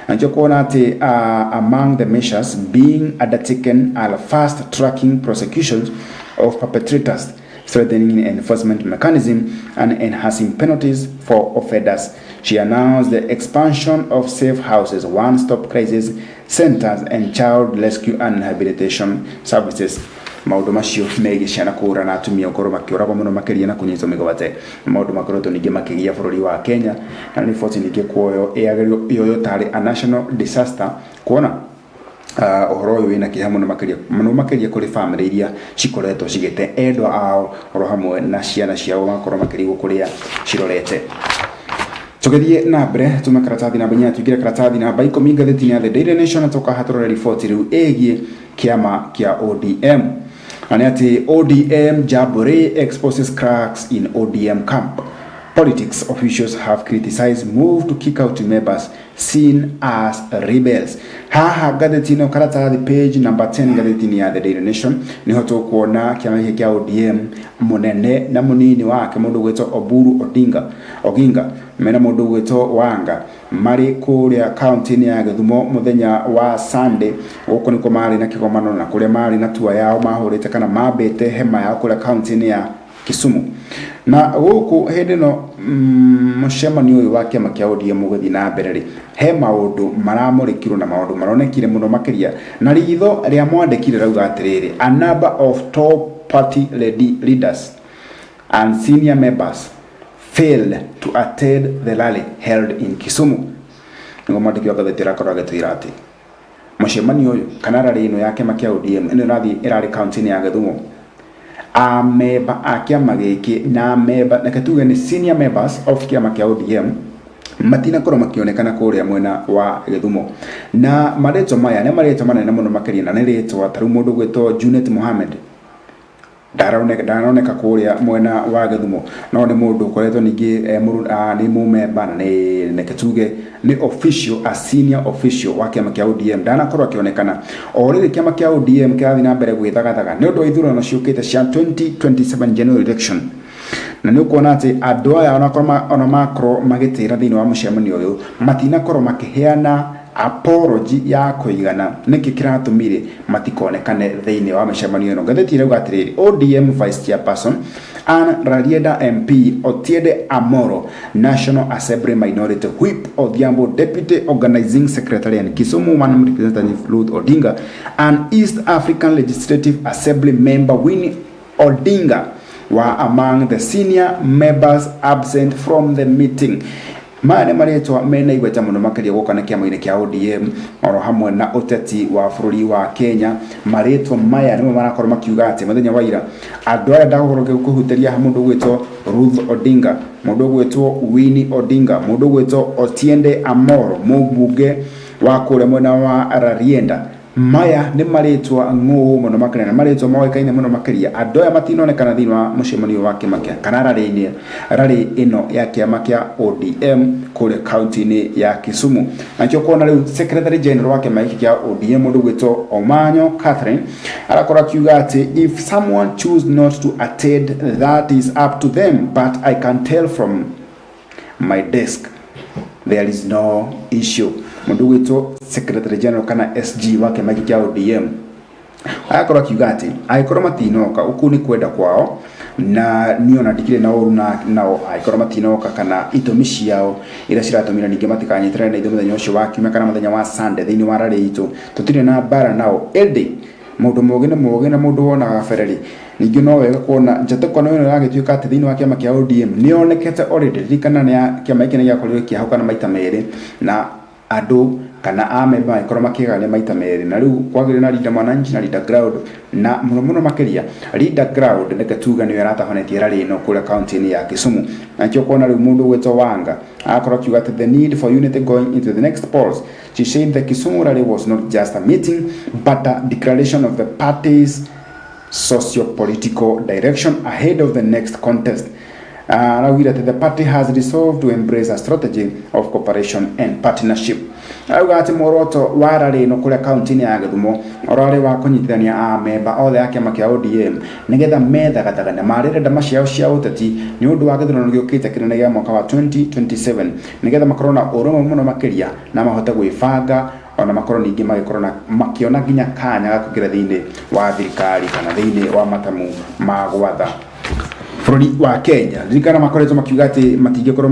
Na nĩkĩo kuona atĩ among the measures being undertaken are fast tracking prosecutions of perpetrators, strengthening enforcement mechanism and enhancing penalties for offenders. She announced the expansion of safe houses, one-stop crisis centers and child rescue and rehabilitation services. Maũndũ macio megiĩ ciana kũũra na atumia gũkorwo makĩũragwo mũno makĩria na kũnyitwo mĩgwate nĩ maũndũ makoretwo ningĩ makĩgia bũrũri wa Kenya, na riboti ningĩ kuoywo yoywo tarĩ a national disaster, kuona ũhoro ũyũ wĩna kĩeha mũno makĩria, mũno makĩria kũrĩ bamĩrĩ iria cikoretwo cigĩte endwa ao oro hamwe na ciana ciao magakorwo makĩrigwo kũrĩa cirorete. Tũgĩthiĩ na mbere tume karatathi namba 8 tuingĩre karatathi namba 10 ngathĩti-inĩ ya The Daily Nation, na tũkaha tũrore riboti rĩu ĩgiĩ kĩama kĩa ODM, na nĩ atĩ ODM Jamboree exposes cracks in ODM camp. Politics officials have criticized move to kick out members seen as rebels. Haha ngathĩti ĩno karatathi page number 10 ngathĩti-inĩ ya The Daily Nation nĩho tũkuona kĩama gĩkĩ kĩa ODM, mũnene na mũnini wake, mũndũ ũgwĩtwo Oburu Odinga Oginga mena mũndũ ũgwĩtwo Wanga, marĩ kũrĩa kaunti-inĩ ya Gĩthumo mũthenya wa Sunday. Gũkũ nĩkuo marĩ na kĩgomano na kũrĩa marĩ na tua yao mahũrĩte kana mambĩte hema yao kũrĩa kaunti-inĩ ya Kisumu. Na gũkũ hĩndĩ ĩno mũcemanio ũyũ wa kĩama kĩa ODM ũgĩthiĩ na mbere rĩ, he maũndũ maramũrĩkirwo na maũndũ maronekire mũno makĩria, na ritho rĩa mwandĩki rĩrauga atĩrĩrĩ, a number of top party leaders and senior members failed to attend the rally held in Kisumu. Nĩguo mwandĩki wa ngathĩti arakorwo agĩtwĩra atĩ mũcemanio ũyũ kana rally ĩno ya kĩama kĩa ODM ĩno ĩrathiĩ ĩrarĩ kaunti-inĩ ya Gĩthumo, amemba a kĩama gĩkĩ na memba, reke tuge nĩ senior members of kĩama kĩa ODM, matinakorwo makĩonekana kũrĩa mwena wa Gĩthumo. Na marĩtwa maya nĩ marĩtwa manene mũno makĩria, na nĩ rĩtwa ta rĩu mũndũ ũgwĩtwo Junet Mohamed ndaroneka kũrĩa mwena wa Gĩthumo, no nĩ mũndũ ũkoretwo ningĩ nĩ mũmemba na nĩ reke tuge nĩ official, a senior official wa kĩama kĩa ODM, ndanakorwo akĩonekana. O rĩrĩ kĩama kĩa ODM kĩrathiĩ na mbere gwĩthagathaga nĩ ũndũ wa ithurano ciũkĩte cia 2027 general election, na nĩ ũkuona atĩ andũ aya ona makorwo magĩtĩra thĩinĩ wa mũcemanio ũyũ matinakorwo makĩheana apology ya kũigana nĩkĩ kĩratũmire matikonekane thĩinĩ wa mĩcemanio ĩno. Ngathĩti ĩrauga atĩrĩrĩ, ODM Vice Chairperson and Rarieda MP Otiende Amoro, National Assembly Minority Whip Odhiambo, Deputy Organizing Secretary and Kisumu Woman Representative Ruth Odinga, and East African Legislative Assembly member Winnie Odinga were among the senior members absent from the meeting. Maya nĩ marĩtwa mena igweta mũno makĩria gũka na kĩama-inĩ kĩa ODM oro hamwe na ũteti wa bũrũri wa Kenya. Marĩtwa maya nĩmo marakorwo makiuga atĩ mũthenya wa ira andũ aya ndagũkorwo ngĩkũhutĩria, mũndũ ũgwĩtwo Ruth Odinga, mũndũ ũgwĩtwo Winnie Odinga, mũndũ ũgwĩtwo Otiende Amoro, mũmbunge wa kũrĩa mwena wa Rarienda, maya nĩ marĩtwa ng'ũũ mũno makĩria na marĩtwa moĩkaine mũno makĩria. Andũ aya matinonekana thĩinĩ wa mũcemanio wa kĩama kĩa kana rarĩ-inĩ rarĩ ĩno ya kĩama kĩa ODM kũrĩa kaunti-inĩ ya Kisumu. Na nĩkĩo kuona rĩu Secretary General wa kĩama gĩkĩ kĩa ODM, mũndũ ũgwĩtwo Omanyo Catherine, arakorwo akiuga atĩ if someone choose not to attend, that is up to them, but I can tell from my desk there is no issue. Mũndũ ũgwĩtwo Secretary General kana SG wa kĩama gĩkĩ kĩa ODM agakorwo akiuga atĩ angĩkorwo matinoka ũkũ nĩ kwenda kwao. Na niĩ ona ndikĩrĩ na ũru nao angĩkorwo matinoka kana itũmi ciao iria ciratũmire ningĩ matikanyitĩrĩre na ithuĩ mũthenya ũcio wa kiumia kana mũthenya wa Sunday thĩinĩ wa rally itũ, tũtirĩ na mbara nao. Ĩndĩ mũndũ mũgĩ nĩ mũgĩ, na mũndũ wonaga kabere rĩ, ningĩ no wega kuona njatũkano ĩno ĩragĩtuĩka atĩ thĩinĩ wa kĩama kĩa ODM nĩ yonekete already. Ririkana nĩ kĩama gĩkĩ nĩ gĩakorirwo gĩkĩahũkana maita merĩ, na andũ kana amemba magĩkorwo makĩgania maita merĩ, na rĩu kwagĩrĩire na Linda Mwananchi na Linda Ground, na mũno mũno makĩria Linda Ground reke tuge nĩyo ĩratabanĩtie rally ĩno kũrĩa kaunti-inĩ ya Kisumu. Na nĩkĩo kuona rĩu mũndũ ũgwĩtwo Wanga agakorwo akiuga atĩ the need for unity going into the next polls. She said the Kisumu rally was not just a meeting but a declaration of the party's socio-political direction ahead of the next contest. Araugire atĩ the party has resolved to embrace a strategy of cooperation and partnership. Arauga atĩ muoroto wa rally ĩno kũrĩa kaunti-inĩ ya Gĩthumo ũrarĩ wa kũnyitithania amemba othe a kĩama kĩa ODM, nĩgetha methagathaga na marĩre ndama ciao cia ũteti nĩ ũndũ wa gĩthurano gĩũkĩte kĩnene gĩa mwaka wa 2027, nĩgetha makorwo na ũrũmwe mũno makĩria na mahote gwĩbanga, ona makorwo ningĩ magĩkorwo na makĩona nginya kanya ga kũingĩra thĩinĩ wa thirikari kana thĩinĩ wa matamu ma gwatha bũrũri wa Kenya. Ririkana makoretwo makiuga atĩ matingĩkorwo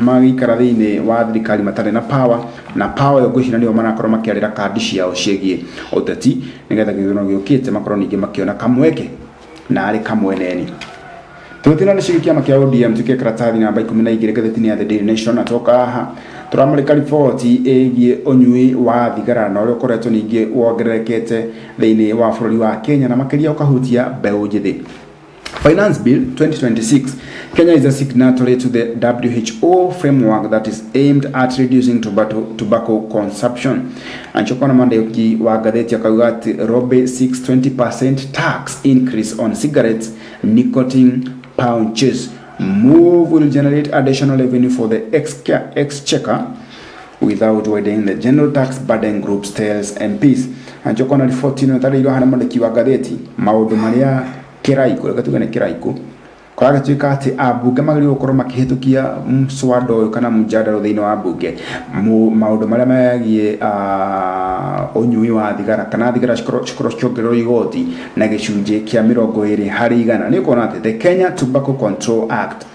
magĩikara thĩinĩ wa thirikari matarĩ na power, na power ĩyo ngwĩciria nĩyo marakorwo makĩarĩra kandi ciao ciĩgiĩ ũteti, nĩgetha gĩthurano gĩũkĩte makorwo ningĩ makĩona kamweke na arĩ kamweneni. Tũgĩtina nĩ ciĩgiĩ kĩama kĩa ODM, tukie karatathi namba 12 ngathĩti-inĩ ya The Daily Nation. Na toka haha tũramũrĩka riboti ĩgiĩ ũnyui wa thigara na ũrĩa ũkoretwo ningĩ wongererekete thĩinĩ wa bũrũri wa Kenya, na makĩria ũkahutia mbeũ njĩthĩ. Finance Bill 2026. Kenya is a signatory to the WHO framework that is aimed at reducing tobacco consumption. Anchokona mwandĩki wa ngathĩti akauga atĩ Robe 620% tax increase on cigarettes nicotine pouches. Move will generate additional revenue for the exchequer without widening the general tax burden, groups tells MPs. Anchokona riboti ĩno ĩtarĩirio haha nĩ mwandĩki wa ngathĩti maũndũ marĩa kĩraikũ, reke tuge nĩ kĩraikũ, kũragĩtuĩka atĩ ambunge magĩrĩirwo gũkorwo makĩhĩtũkia mswada ũyũ kana mjadala thĩinĩ wa mbunge, maũndũ marĩa megiĩ ũnyui wa thigara kana thigara cikorwo cikĩongererwo igoti na gĩcunjĩ kĩa 20%. Nĩ ũkuona atĩ the Kenya Tobacco Control Act,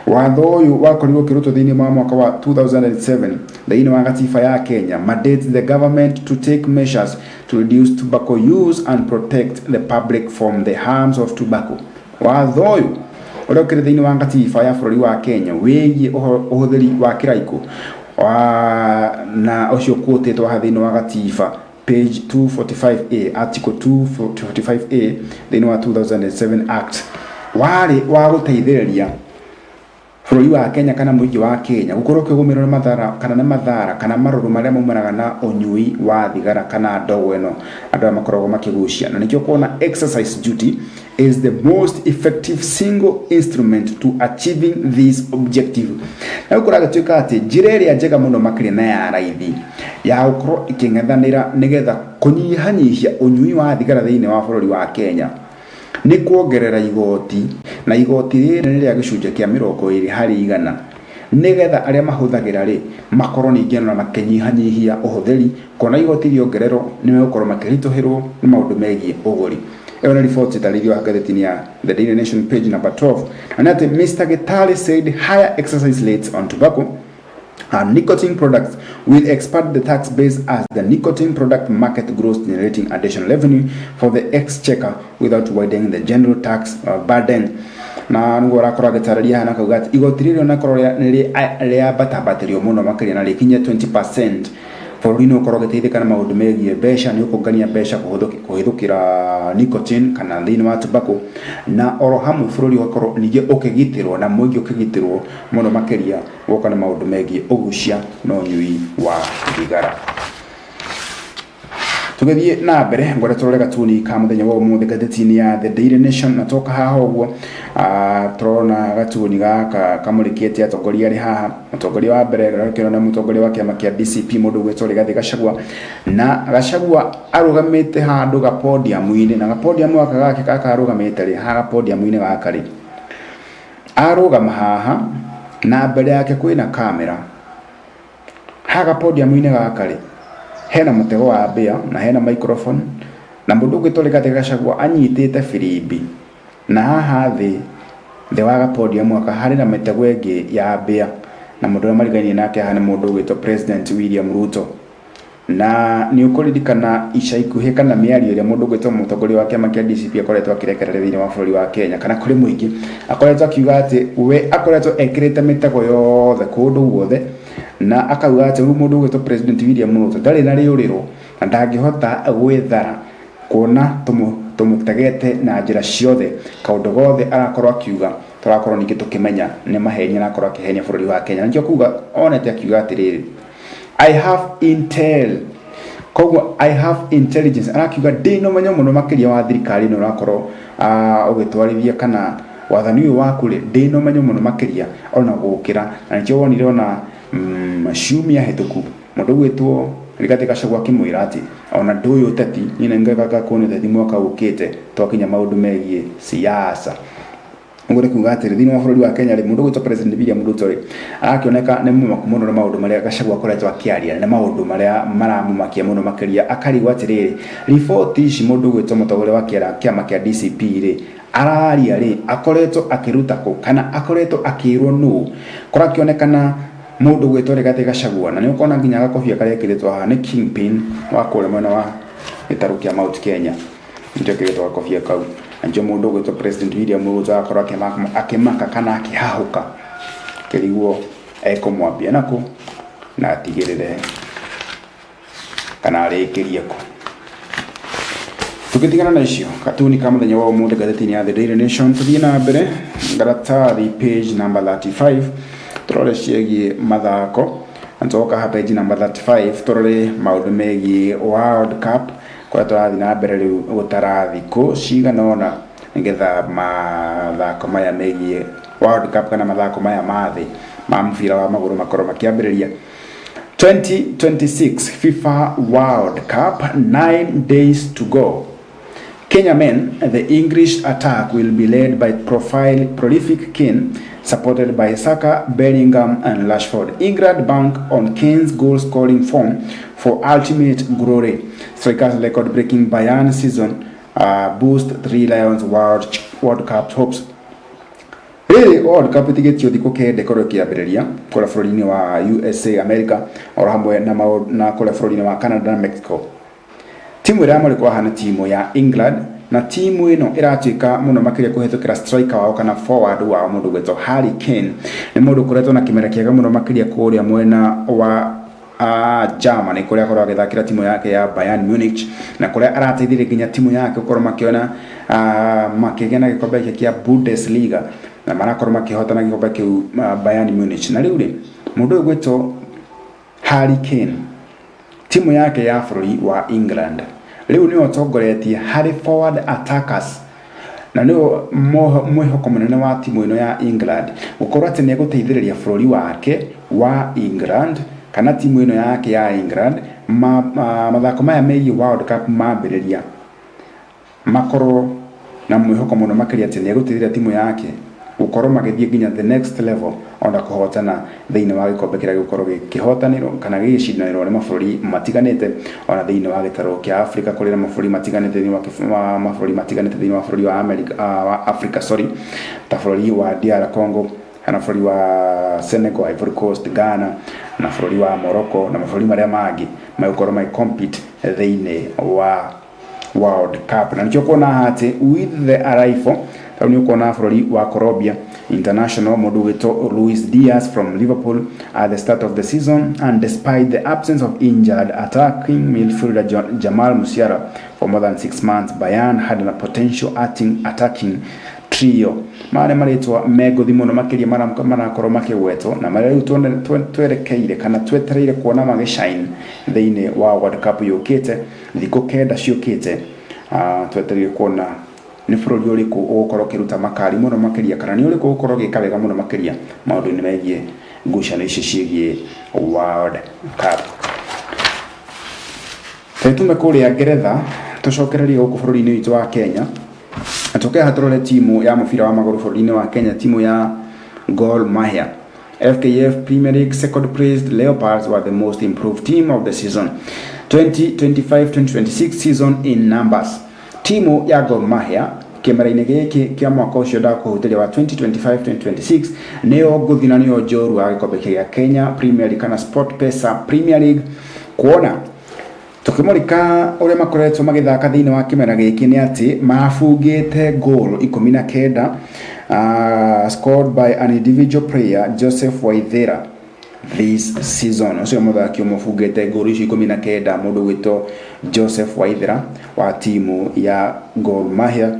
watho ũyũ wakorirwo ũkĩrutwo thĩinĩ wa mwaka wa 2007 thĩinĩ wa gatiba ya Kenya, mandates the government to take measures to reduce tobacco use and protect the public from the harms of tobacco. Watho ũyũ ũrĩa ũkĩrĩ thĩinĩ wa gatiba ya bũrũri wa Kenya wĩgiĩ ũhũthĩri wa kĩraikũ na ũcio quotĩtwo haha thĩinĩ wa gatiba page 245A, article 245A thĩinĩ wa 2007 Act, warĩ wa gũteithĩrĩria bũrũri wa Kenya kana mũingĩ wa Kenya gũkorwo ũkĩgũmĩrwo nĩ mathara kana nĩ mathara kana marũrũ marĩa maumanaga na ũnyui wa thigara kana ndogo ĩno andũ aya makoragwo makĩgucia. Na nĩkĩo kuona excise duty is the most effective single instrument to achieving this objective. Na rĩu kũragĩtuĩka atĩ njĩra ĩrĩa njega mũno makĩria na ya raithi ya gũkorwo ĩkĩng'ethanĩra nĩgetha kũnyihanyihia ũnyui wa thigara thĩinĩ wa bũrũri wa Kenya nĩ kuongerera igoti, na igoti rĩrĩ nĩ rĩa gĩcunjĩ kĩa 20%, nĩgetha arĩa mahũthagĩra rĩ makorwo ningĩ ona makĩnyihanyihia ũhũthĩri. Kuona igoti rĩongererwo nĩ megũkorwo makĩritũhĩrwo nĩ maũndũ megiĩ ũgũri. Ĩyo nĩ riboti ĩtarĩirio ngathĩti-inĩ ya The Daily Nation page number 12. Na nĩ atĩ Mr. Gitari said higher excise rates on tobacco and nicotine products will expand the tax base as the nicotine product market grows, generating additional revenue for the exchequer without widening the general tax burden. Na niguo arakorwo agĩtarĩria haha na akauga atĩ igoti rĩrĩ onakorwo nĩ rĩambatambatĩrio mũno makĩria na rĩkinye 20%, bũrũri nĩ ũkorwo ũgĩteithĩka na maũndũ megiĩ mbeca, nĩ ũkũngania mbeca kũhĩtũkĩra nicotine kana thĩinĩ wa tobacco, na oro hamwe bũrũri ũgakorwo ningĩ ũkĩgitĩrwo na mũingĩ ũkĩgitĩrwo mũno makĩria gũka nĩ maũndũ megiĩ ũgucia na ũnyui wa thigara. Tũgĩthiĩ na mbere, ngwenda tũrore gatuni ka mũthenya wa ũmũthĩ ngathĩti-inĩ ya The Daily Nation. Na toka haha ũguo tũrona gatuni gaka kamũrĩkĩte atongoria arĩ haha. Mũtongoria wa mbere ũrakĩona mũtongoria wa kĩama kĩa DCP, mũndũ ũgwĩtwo Rigathĩ Gachagua, na Gachagua arũgamĩte handũ gapodium-inĩ, na gapodium gaka gake gaka arũgamĩte rĩ, haha gapodium-inĩ gaka rĩ, arũgama haha na mbere yake kwĩna kamera. Haha gapodium-inĩ gaka rĩ, hena mũtego wa mbĩa na hena microphone, na mũndũ ũgwĩtwo Rigathĩ Gachagua anyitĩte firimbi. Na haha thĩ thĩ wa gapodium gaka harĩ na mĩtego ĩngĩ ya mbĩa, na mũndũ ũrĩa marigainie nake haha nĩ mũndũ ũgwĩtwo President William Ruto. Na nĩ ũkũririkana ica ikuhĩ kana mĩario ĩrĩa mũndũ ũgwĩtwo mũtongoria wa kĩama kĩa DCP akoretwo akĩrekereria thĩinĩ wa bũrũri wa Kenya kana kũrĩ mũingĩ, akoretwo akiuga atĩ we akoretwo ekĩrĩte mĩtego yothe kũndũ guothe, na akauga atĩ rĩu mũndũ ũgwĩtwo President William Ruto ndarĩ na rĩũrĩro na ndangĩhota gwĩthara kuona tũmũtegete na njĩra ciothe. Kaũndũ gothe arakorwo akiuga tũrakorwo ningĩ tũkĩmenya nĩ maheni arakorwo akĩhenia bũrũri wa Kenya. Na nĩkĩo kuga onete akiuga atĩrĩrĩ, "I have intel." Koguo "I have intelligence", arakiuga ndĩna ũmenyo mũno makĩria wa thirikari ĩno ũrakorwo ũgĩtwarithia kana wathani ũyũ waku rĩ, ndĩna ũmenyo mũno makĩria ona gũkĩra. Na nĩkĩo wonire ona ciumia hĩtũku mũndũ ũgwĩtwo Rigathĩ Gachagua akĩmwĩra atĩ ona ndũĩ ũteti, niĩ nĩ kuona ũteti mwaka ũkĩte twakinya maũndũ megiĩ siasa. Ũguo nĩ kuga atĩrĩ, thĩinĩ wa bũrũri wa Kenya rĩ, mũndũ ũgwĩtwo President William Ruto rĩ, arakĩoneka nĩ mũmaku mũno nĩ maũndũ marĩa Gachagua akoretwo akĩaria, nĩ maũndũ marĩa maramũmakia mũno makĩria. Akarigwo atĩrĩrĩ, riboti ici mũndũ ũgwĩtwo mũtongoria wa kĩama kĩa DCP rĩ araria rĩ, akoretwo akĩruta kũ kana akoretwo akĩrwo nũ? Kũrakĩonekana mũndũ ũgwĩtwo Rigathĩ Gachagua, na nĩ ũkuona nginya gakobia karĩa ekĩrĩtwo haha nĩ kingpin wa kũrĩa mwena wa gĩtarũ kĩa Mount Kenya, nĩkĩo kĩrĩtwo gakobia kau. Na nĩkĩo mũndũ ũgwĩtwo President William Ruto agakorwo akĩmaka kana akĩhahũka kĩrigwo ekũmwambia nakũ na atigĩrĩre kana arĩkĩrie kũ. Tũgĩtigana na icio katuni ka mũthenya wa ũmũthĩ ngathĩti-inĩ ya The Daily Nation, tũthiĩ na mbere ngaratathi page number 35 tũrore ciĩgiĩ mathako, na twoka ha page number 35 tũrore maũndũ megiĩ World Cup kũrĩa tũrathiĩ na mbere rĩu gũtara thikũ cigana ũna nĩgetha mathako maya megiĩ World Cup kana mathako maya ma thĩ ma mũbira wa magũrũ makorwo makĩambĩrĩria. 2026 FIFA World Cup, 9 days to go. Kenya men, the English attack will be led by profile prolific Kane, supported by Saka, Bellingham and Rashford. England bank on Kane's goal scoring form for ultimate glory. Strikers record-breaking Bayern season boost Three Lions World Cup hopes. Rĩrĩ World Cup ĩtigĩtio thikũ 9 ĩkorwo ĩkĩambĩrĩria kũrĩa bũrũri-inĩ wa USA America, oro hamwe na kũrĩa bũrũri-inĩ wa Canada na Mexico. Timu ĩrĩa mũrĩ haha nĩ timu ya England, na timu ĩno ĩratuĩka mũno makĩria kũhĩtũkĩra striker wao kana forward wao mũndũ ũgwĩtwo Harry Kane. Nĩ mũndũ ũkoretwo na kĩmera kĩega mũno makĩria kũrĩa mwena wa Germany, kũrĩa akorwo agĩthakĩra timu yake ya Bayern Munich, na kũrĩa arateithĩrĩria nginya timu yake gũkorwo makĩona makĩgĩa na gĩkombe gĩkĩ kĩa Bundesliga, na marakorwo makĩhotana gĩkombe kĩu Bayern Munich. Na rĩu rĩ, mũndũ ũyũ gwĩtwo Harry Kane, timu yake ya bũrũri wa England rĩu nĩwe ũtongoretie harĩ forward attackers, na nĩwe mwĩhoko mũnene wa timu ĩno ya England gũkorwo atĩ nĩ egũteithĩrĩria bũrũri wake wa England kana timu ĩno yake ya England mathako maya megiĩ World Cup mambĩrĩria, makorwo na mwĩhoko mũno makĩria atĩ nĩ egũteithĩrĩria timu yake gũkorwo magĩthiĩ nginya the next level, ona kũhotana thĩinĩ wa gĩkombe kĩrĩa gĩgũkorwo gĩkĩhotanĩrwo kana gĩgĩcindanĩrwo nĩ mabũrũri matiganĩte, ona thĩinĩ wa gĩtarũ kĩa Africa kũrĩ na mabũrũri matiganĩte thĩinĩ wa mabũrũri matiganĩte thĩinĩ wa bũrũri wa America, wa Africa, sorry, ta bũrũri wa DR Congo kana bũrũri wa Senegal, Ivory Coast, Ghana na bũrũri wa Morocco na mabũrũri marĩa mangĩ magũkorwo magĩ compete thĩinĩ wa World Cup. Na nĩkĩo kuona atĩ with the arrival rĩu nĩ ũkuona bũrũri wa Colombia international mũndũ ũgwĩtwo Luis Diaz from Liverpool at the start of the season, and despite the absence of injured attacking midfielder Jamal Musiala for more than 6 months, Bayern had a potential attacking trio. Maya nĩ marĩtwa mengũthi mũno makĩria marakorwo makĩgwetwo na marĩa rĩu twerekeire kana twetereire kuona magĩshine thĩinĩ wa World Cup yũkĩte thikũ 9 ciũkĩte. Twetereire kuona nĩ bũrũri ũrĩkũ ũgũkorwo ũkĩruta makari mũno makĩria kana nĩ ũrĩkũ ũgũkorwo ũgĩka wega mũno makĩria maũndũ-inĩ megiĩ ngucanio ici ciĩgiĩ World Cup. Tume kũrĩa Ngeretha tũcokererie gũkũ bũrũri-inĩ witũ wa Kenya, na tũke haha tũrore timu ya mũbira wa magũrũ bũrũri-inĩ wa Kenya, timu ya Gor Mahia. FKF Premier League second placed Leopards were the most improved team of the season, 2025-2026 season in numbers. Timu ya Gor Mahia Kĩmera-inĩ gĩkĩ kĩa mwaka ũcio ndakũhutĩria wa 2025-2026, nĩyo ngũthi na nĩyo njorua ya gĩkombe kĩa Kenya Premier League kana SportPesa Premier League. Kuona tukimurika uria makoretwo magithaka thiini wa kimera giki ni ati mabungite goal 19, scored by an individual player, Joseph Waithera, this season. Ucio muthaki umwe ubungite goal icio 19, mundu gwitwo Joseph Waithera wa timu ya Gor Mahia.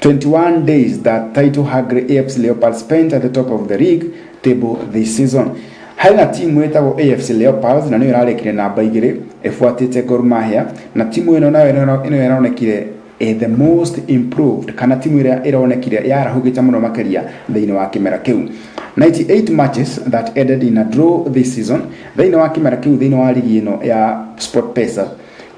21 days that title hungry AFC Leopards spent at the top of the league table this season. Harĩ na timu ĩtagwo AFC Leopards na nĩyo ĩrarĩkire namba 2 ĩbuatĩte Gor Mahia, na timu ĩno nayo ĩno ĩronekire the most improved, kana timu ĩrĩa ĩronekire yarahũkĩte mũno makĩria thĩinĩ wa kĩmera kĩu. 98 matches that ended in a draw this season. Thĩinĩ wa kĩmera kĩu, thĩinĩ wa ligi ĩno ya SportPesa,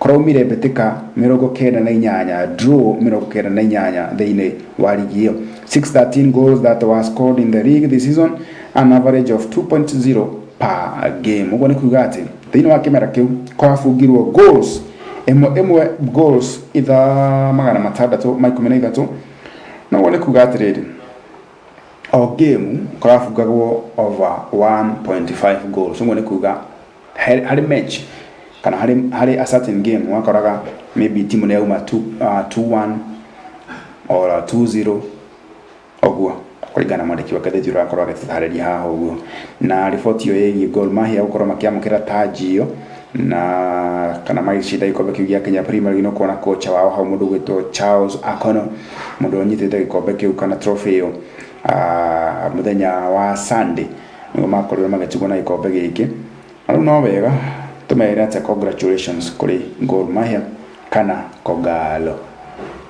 kũraumire mbĩtĩka 98, draw 98 thĩinĩ wa ligi ĩyo. 613 goals that were scored in the league this season, an average of 2.0 per game. Ũguo nĩ kuga atĩ thĩinĩ wa kĩmera kĩu kwabungirwo goals ĩmwe ĩmwe, goals 613, na ũguo nĩ kuga atĩrĩrĩ, o game kũrabungagwo over 1.5 goals. Ũguo nĩ kuga harĩ match kana harĩ a certain game wakoraga maybe timu nĩ yauma 2 2-1 or 2-0, ũguo kũringana na mwandĩki wa ngathĩti ũrĩa akorwo agĩtũtarĩria haha ũguo. Na riboti ĩyo ĩgiĩ Gor Mahia gũkorwo makĩamũkĩra taji ĩyo na kana magĩcinda gĩkombe kĩu gĩa Kenya Premier League, no kuona kocha wao hau, mũndũ ũgwĩtwo Charles Akono, mũndũ ũnyitĩte gĩkombe kĩu kana trophy ĩyo, mũthenya wa Sunday nĩguo makorirwo magĩtugwo na gĩkombe gĩkĩ. Na rĩu no wega tũmerĩre atĩ congratulations kũrĩ Gor Mahia kana Kogalo.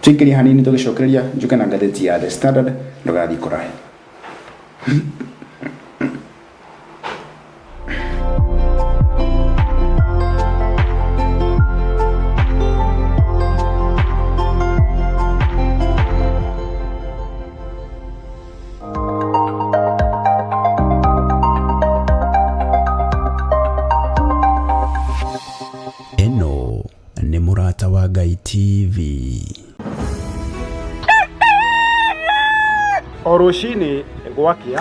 Tuingĩrie hanini, tũgĩcokereria njuke na ngathĩti ya The Standard. Ndũgathiĩ kũraya. Ĩno nĩ Mũrata wa Ngai TV. O rũcinĩ gwakĩa,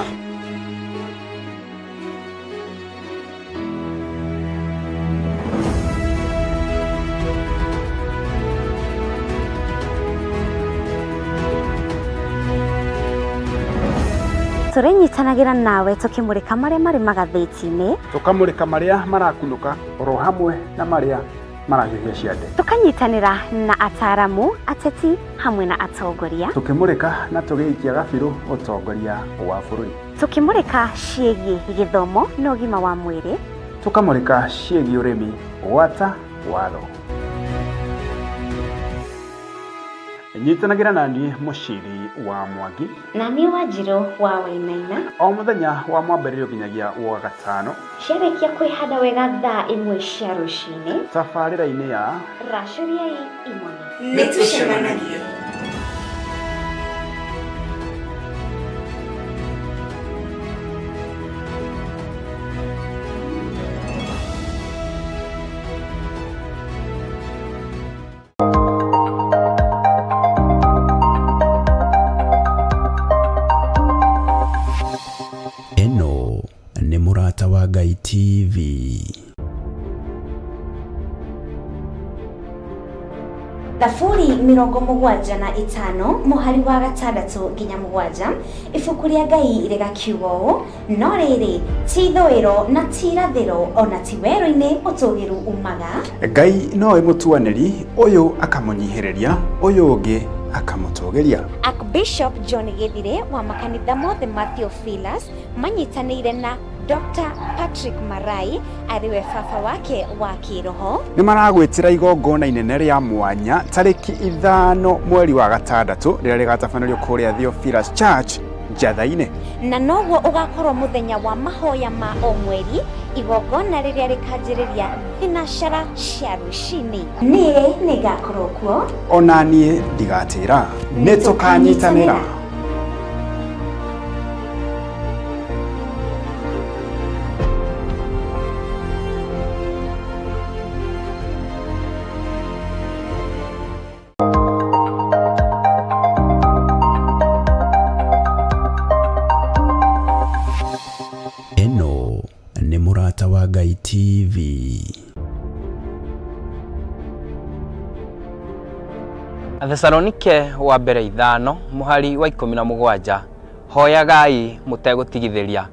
Tũrĩnyitanagĩra nawe tũkĩmũrĩka marĩa marĩ magathĩti-inĩ, tũkamũrĩka marĩa marakunũka oro hamwe na marĩa marahiũhia ciande, tũkanyitanĩra na ataramu, ateti hamwe na atongoria, tũkĩmũrĩka na tũgĩikia gabirũ ũtongoria wa bũrũri, tũkĩmũrĩka ciĩgiĩ gĩthomo na ũgima wa mwĩrĩ, tũkamũrĩka ciĩgiĩ ũrĩmi gwata watho. Nyitanagĩra na niĩ Mũciri wa Mwangi na niĩ Wanjirũ wa Wainaina, o mũthenya wa mwambĩrĩrio nginyagia wa gatano, ciarĩkia kwĩhanda wega thaa 1 cia rũcinĩ, tabarĩra-inĩ ya racũriai imone. Nĩ tũcemanagia. Ĩno nĩ Mũrata wa Ngai TV. Thaburi 75 mũhari wa 6 nginya 7, ibuku rĩa Ngai rĩgakiuga ũũ: no rĩrĩ, ti ithũĩro na ti irathĩro, ona ti werũ-inĩ ũtũgĩru umaga. Ngai nowe mũtuanĩri, ũyũ akamũnyihĩrĩria, ũyũ ũngĩ akamũtũgĩria. Archbishop John Githire wa makanitha mothe ma Theophilus manyitanĩire na Dr. Patrick Marai, arĩwe baba wake wa kĩroho, nĩ maragwĩtĩra igongona inene rĩa mwanya tarĩki 5 mweri wa gatandatũ, rĩrĩa rĩgatabanĩrio kũrĩa Theophilus Church, Njatha-inĩ. Na noguo ũgakorwo mũthenya wa mahoya ma o mweri, igongona rĩrĩa rĩkanjĩrĩria thinacara cia rũcinĩ. Niĩ nĩngakorwo kuo. Ona niĩ ndigatĩra, nĩ tũkanyitanĩra. TV. Athesalonike wa mbere 5 mũhari wa 17 hoyagai mũtegũtigithĩria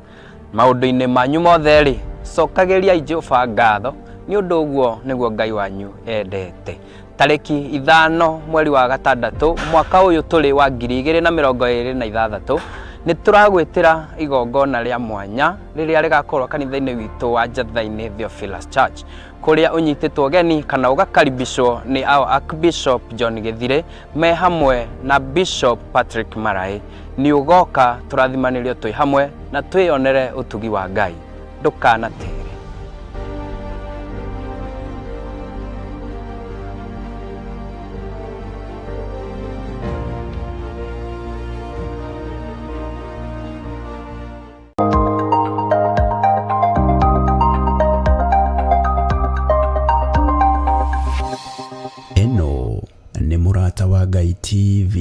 maũndũ-inĩ manyu mothe rĩ cokagĩriai Jehova ngatho nĩ ũndũ ũguo nĩguo Ngai wanyu endete. Tarĩki 5 mweri wa 6 mwaka ũyũ tũrĩ wa 2026 nĩ tũragwĩtĩra igongona rĩa mwanya rĩrĩa rĩgakorwo kanitha-inĩ witũ wa Njatha-inĩ Theophilus Church kũrĩa ũnyitĩtwo geni kana ũgakaribishwo nĩ our Archbishop John Githire me hamwe na Bishop Patrick Marai. Nĩ ũgoka tũrathimanĩrio twĩ hamwe na twĩyonere ũtugi wa Ngai. Ndũkanatere. Ĩno nĩ Mũrata wa Ngai TV.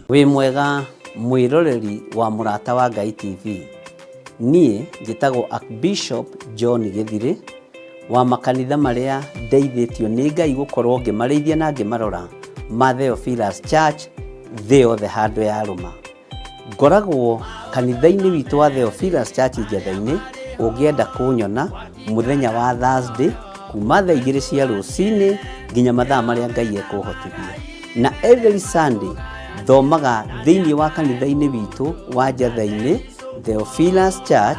Wĩ mwega mwĩroreri wa Mũrata wa Ngai TV. Niĩ njĩtagwo Archbishop John Githire wa makanitha marĩa ndeithĩtio nĩ Ngai gũkorwo ngĩmarĩithia na ngĩmarora ma Theophilus Church thĩ yothe handũ ya rũma. Ngoragwo kanitha-inĩ witũ wa Theophilus Church Njatha-inĩ. Ũngĩenda kũnyona mũthenya wa Thursday kuma thaa 2 cia rũcinĩ nginya mathaa marĩa Ngai ekũhotithia. Na every Sunday thomaga thĩinĩ wa kanitha-inĩ witũ wa Njatha-inĩ Theophilus Church.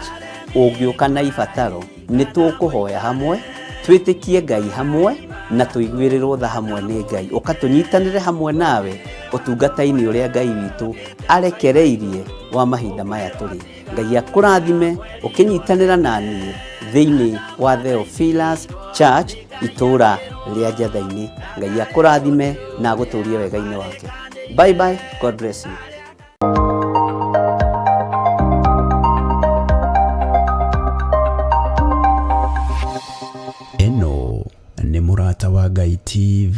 Ũngĩũka na ibataro nĩ tũkũhoya hamwe, twĩtĩkie Ngai hamwe na tũiguĩrĩrwo tha hamwe nĩ Ngai. Ũka tũnyitanĩre hamwe nawe ũtungata-inĩ ũrĩa Ngai witũ arekereirie wa mahinda maya tũrĩ. Ngai akũrathime ũkĩnyitanĩra na niĩ thĩinĩ wa Theophilus Church itũũra rĩa Njatha-inĩ. Ngai akũrathime na agũtũrie wega-inĩ wake. Bye bye, God bless you. Ĩno nĩ Mũrata wa Ngai TV.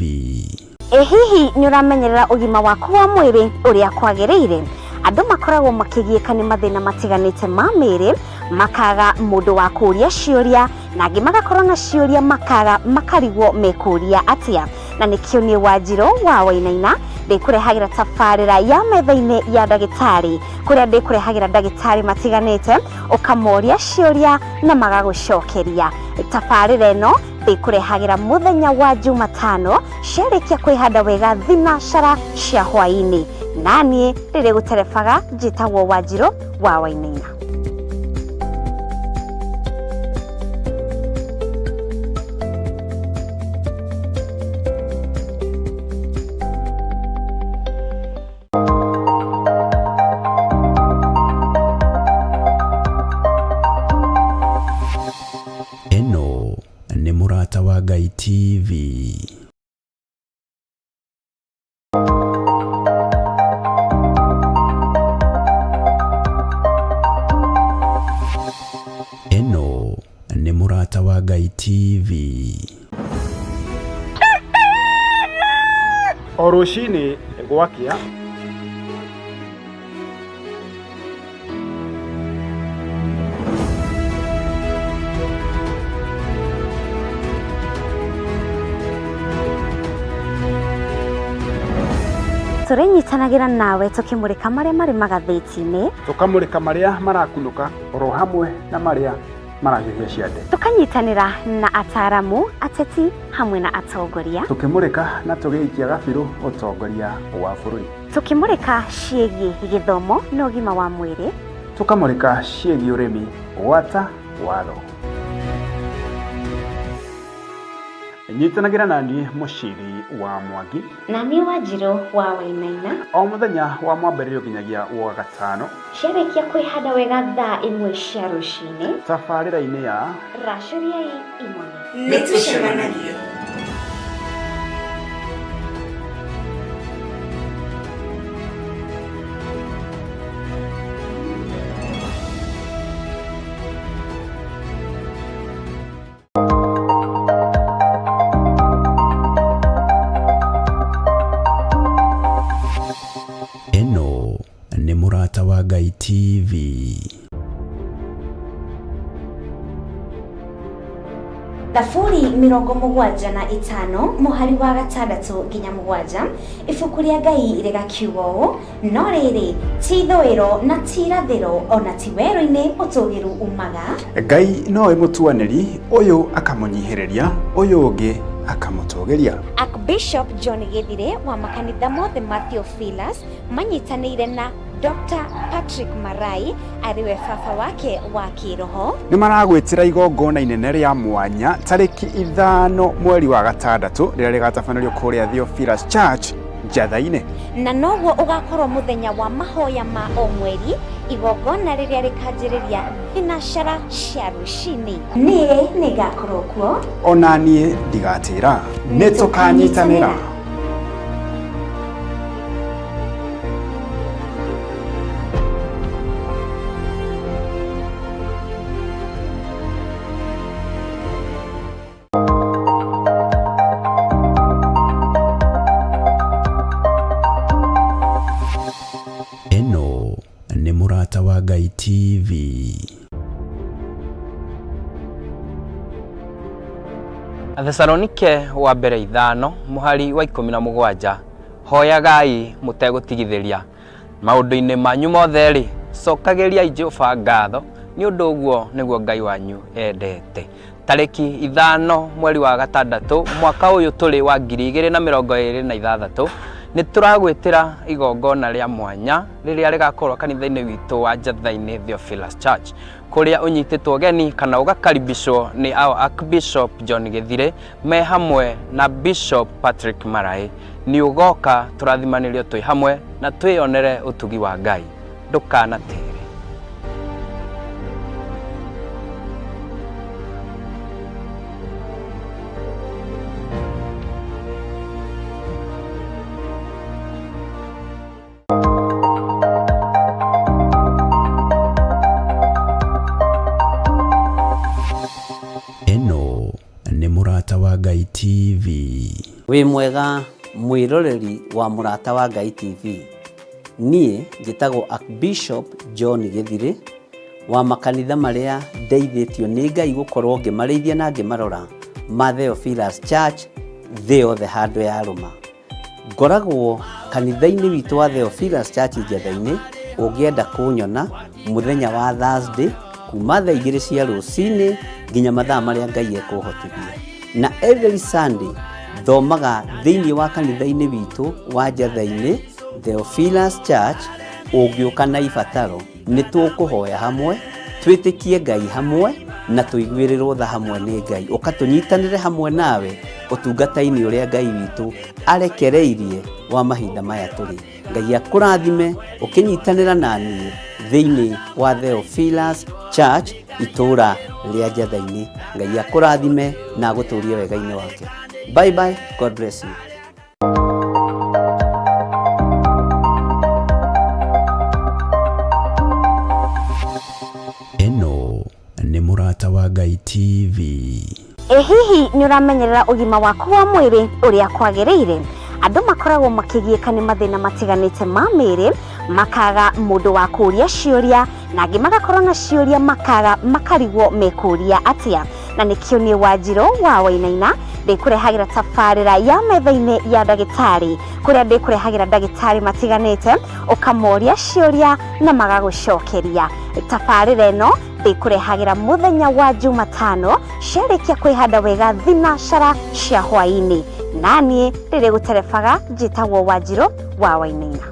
Ĩ hihi nĩ ũramenyerera ũgima waku wa mwĩrĩ ũrĩa kwagĩrĩire? Andũ makoragwo makĩgiĩka nĩ mathĩna matiganĩte ma mĩĩrĩ, makaga mũndũ wa kũũria ciũria, na angĩ magakorwo na ciũria makaga makarigwo mekũũria atĩa. Na nĩkĩo niĩ Wanjirũ wa Wainaina ndĩkũrehagĩra tabarĩra ya metha-inĩ ya ndagĩtarĩ, kũrĩa ndĩkũrehagĩra ndagĩtarĩ matiganĩte, ũkamoria ciũria na magagũcokeria. Tabarĩra ĩno ndĩkũrehagĩra mũthenya wa Jumatano ciarĩkia kwĩhanda wega thinacara cia hwaĩ-inĩ. Naniĩ rĩrĩ gũterebaga njĩtagwo Wanjirũ wa Wainaina. Ĩno nĩ Mũrata wa Ngai TV. Ĩno nĩ Mũrata wa Ngai TV. O rũcinĩ gwakĩa Tũrĩnyitanagĩra nawe tũkĩmũrĩka marĩa marĩ magathĩti-inĩ, tũkamũrĩka marĩa marakunũka oro hamwe na marĩa marahiũhia ciande, tũkanyitanĩra na ataaramu, ateti hamwe na atongoria, tũkĩmũrĩka na tũgĩikia gabirũ ũtongoria wa bũrũri, tũkĩmũrĩka ciĩgiĩ gĩthomo na ũgima wa mwĩrĩ, tũkamũrĩka ciĩgiĩ ũrĩmi gwata watho. Nyitanagĩra na niĩ Mũciri wa Mwangi na niĩ Wanjirũ wa Wainaina o mũthenya wa mwambĩrĩrio nginyagia wa gatano ciarĩkia kwĩhanda wega thaa 1 cia rũcinĩ tabarĩra-inĩ ya Racũriai Imone. Nĩtũcemanagie. Ĩno nĩ Mũrata wa Ngai TV. Thaburi 75 mũhari wa 6 nginya 7 ibuku rĩa Ngai rĩgakiuga ũũ no rĩrĩ ti ithũĩro na ti irathĩro ona ti werũ-inĩ ũtũgĩru umaga. Ngai nowe mũtuanĩri, ũyũ akamũnyihĩrĩria, ũyũ ũngĩ akamũtũgĩria. Archbishop John Githire wa makanitha mothe ma Theophilus manyitanĩire na Dr. Patrick Marai arĩ we baba wake wa kĩroho. Nĩ maragwĩtĩra igongona inene rĩa mwanya tarĩki 5 mweri wa 6 rĩrĩa rĩgatabanĩrio kũrĩa Theophilus Church Njatha-inĩ. Na noguo ũgakorwo mũthenya wa mahoya ma o mweri, igongona rĩrĩa rĩkanjĩrĩria thinacara cia rũcinĩ. Niĩ nĩngakorwo kuo. Ona niĩ ndigatĩra. Nĩ tũkanyitanĩra. Ĩno nĩ Mũrata wa Ngai TV. Athesalonike wa mbere 5 mũhari wa 17 hoyagai mũtegũtigithĩria maũndũ-inĩ manyu mothe-rĩ cokagĩriai Jehova ngatho nĩ ũndũ ũguo nĩguo Ngai wanyu endete. Tarĩki 5 mweri wa 6 mwaka ũyũ tũrĩ wa 2026 nĩ tũragwĩtĩra igongona rĩa mwanya rĩrĩa rĩgakorwo kanitha-inĩ witũ wa Njatha-inĩ Theophilus Church kũrĩa ũnyitĩtwo ũgeni kana ũgakaribishwo nĩ our Archbishop John Githire me hamwe na Bishop Patrick Marai. Nĩ ũgoka tũrathimanĩrio twĩ hamwe na twĩyonere ũtugi wa Ngai. Ndũkanatĩre. Ĩno nĩ Mũrata wa Ngai TV. Wĩ mwega mwĩroreri wa Mũrata wa Ngai TV. Niĩ njĩtagwo Archbishop John Githire wa makanitha marĩa ndeithĩtio nĩ Ngai gũkorwo ngĩmarĩithia na ngĩmarora ma Theophilus Church thĩ yothe handũ ya rũma. Ngoragwo kanitha-inĩ witũ wa Theophilus Church Njatha-inĩ, ũngĩenda kũnyona mũthenya wa Thursday kuma thaa 2 cia rũcinĩ nginya mathaa marĩa Ngai ekũhotithia. Na every Sunday thomaga thĩinĩ wa kanitha-inĩ witũ wa Njatha-inĩ Theophilus Church. Ũngĩũka na ibataro nĩ tũkũhoya hamwe, twĩtĩkie Ngai hamwe na tũiguĩrĩrwo tha hamwe nĩ Ngai. Ũka tũnyitanĩre hamwe nawe ũtungata-inĩ ũrĩa Ngai witũ arekereirie wa mahinda maya tũrĩ. Ngai akũrathime ũkĩnyitanĩra na niĩ thĩinĩ wa Theophilus Church itũũra rĩa Njatha-inĩ. Ngai akũrathime na agũtũrie wega-inĩ wake. Bye bye, God bless you. Ĩno nĩ Mũrata wa Ngai TV. Ĩ hihi nĩ ũramenyerera ũgima waku wa mwĩrĩ ũrĩa kwagĩrĩire? Andũ makoragwo makĩgiĩka nĩ mathĩna matiganĩte ma mĩĩrĩ, makaga mũndũ wa kũũria ciũria, na angĩ magakorwo na ciũria makaga makarigwo mekũũria atĩa. Na nĩkĩo niĩ Wanjirũ wa Wainaina ndĩkũrehagĩra tabarĩra ya metha-inĩ ya ndagĩtarĩ, kũrĩa ndĩkũrehagĩra ndagĩtarĩ matiganĩte, ũkamoria ciũria na magagũcokeria. Tabarĩra ĩno ndĩkũrehagĩra mũthenya wa Jumatano ciarĩkia kwĩhanda wega thinacara cia hwaĩ-inĩ. Naniĩ rĩrĩ gũterebaga njĩtagwo Wanjirũ wa Wainaina.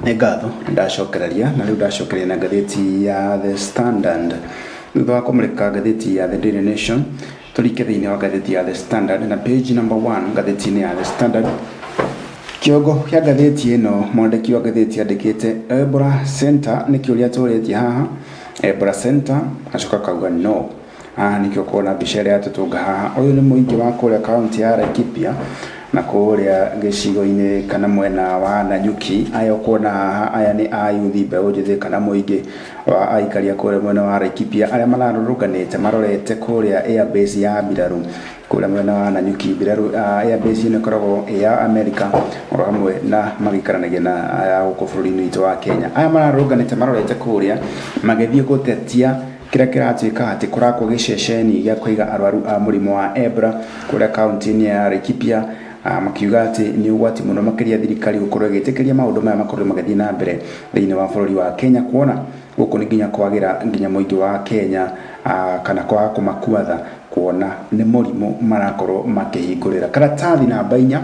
Nĩ ngatho ndacokereria na rĩu ndacokereria na ngathĩti ya The Standard. Thutha wa kũmũrĩka ngathĩti ya The Daily Nation, tũrike thĩinĩ wa ngathĩti ya The Standard na page number 1 ngathĩti-inĩ ya The Standard. Kĩongo kĩa ngathĩti ĩno, mwandĩki wa ngathĩti andĩkĩte Ebola Center, nĩ kĩũria tũrĩtie haha. Ebola Center, acoka akauga no. Haha nĩkĩo ũkuona mbica ĩrĩa yatũtũnga haha. Ũyũ nĩ mũingĩ wa kũrĩa kaũntĩ ya Laikipia na kũrĩa gĩcigo-inĩ kana mwena wa Nanyuki. Aya ũkuona haha aya nĩ ayuthi mbeũ njĩthĩ kana mũingĩ wa aikari a kũrĩa mwena wa Laikipia arĩa mararũrũnganĩte marorete kũrĩa airbase ya mbirarũ kũrĩa mwena wa Nanyuki. Mbirarũ airbase ĩno ĩkoragwo ĩ ya Amerika oro hamwe na magĩikaranagia na aya gũkũ bũrũri-inĩ witũ wa Kenya. Aya mararũrũnganĩte marorete kũrĩa magĩthiĩ gũtetia kĩrĩa kĩratuĩka atĩ kũrakwo gĩceceni gĩa kũiga arwaru a mũrimũ wa Ebola kũrĩa kaũntĩ-inĩ ya Laikipia, makiuga atĩ nĩ ũgwati mũno makĩria thirikari gũkorwo ĩgĩtĩkĩria maũndũ maya makorwo magĩthiĩ na mbere thĩinĩ wa bũrũri wa Kenya, kuona gũkũ nĩ nginya kwagĩra nginya mũingĩ wa Kenya kana kwaga kũmakua tha kuona nĩ mũrimũ marakorwo makĩhingũrĩra. Karatathi namba 4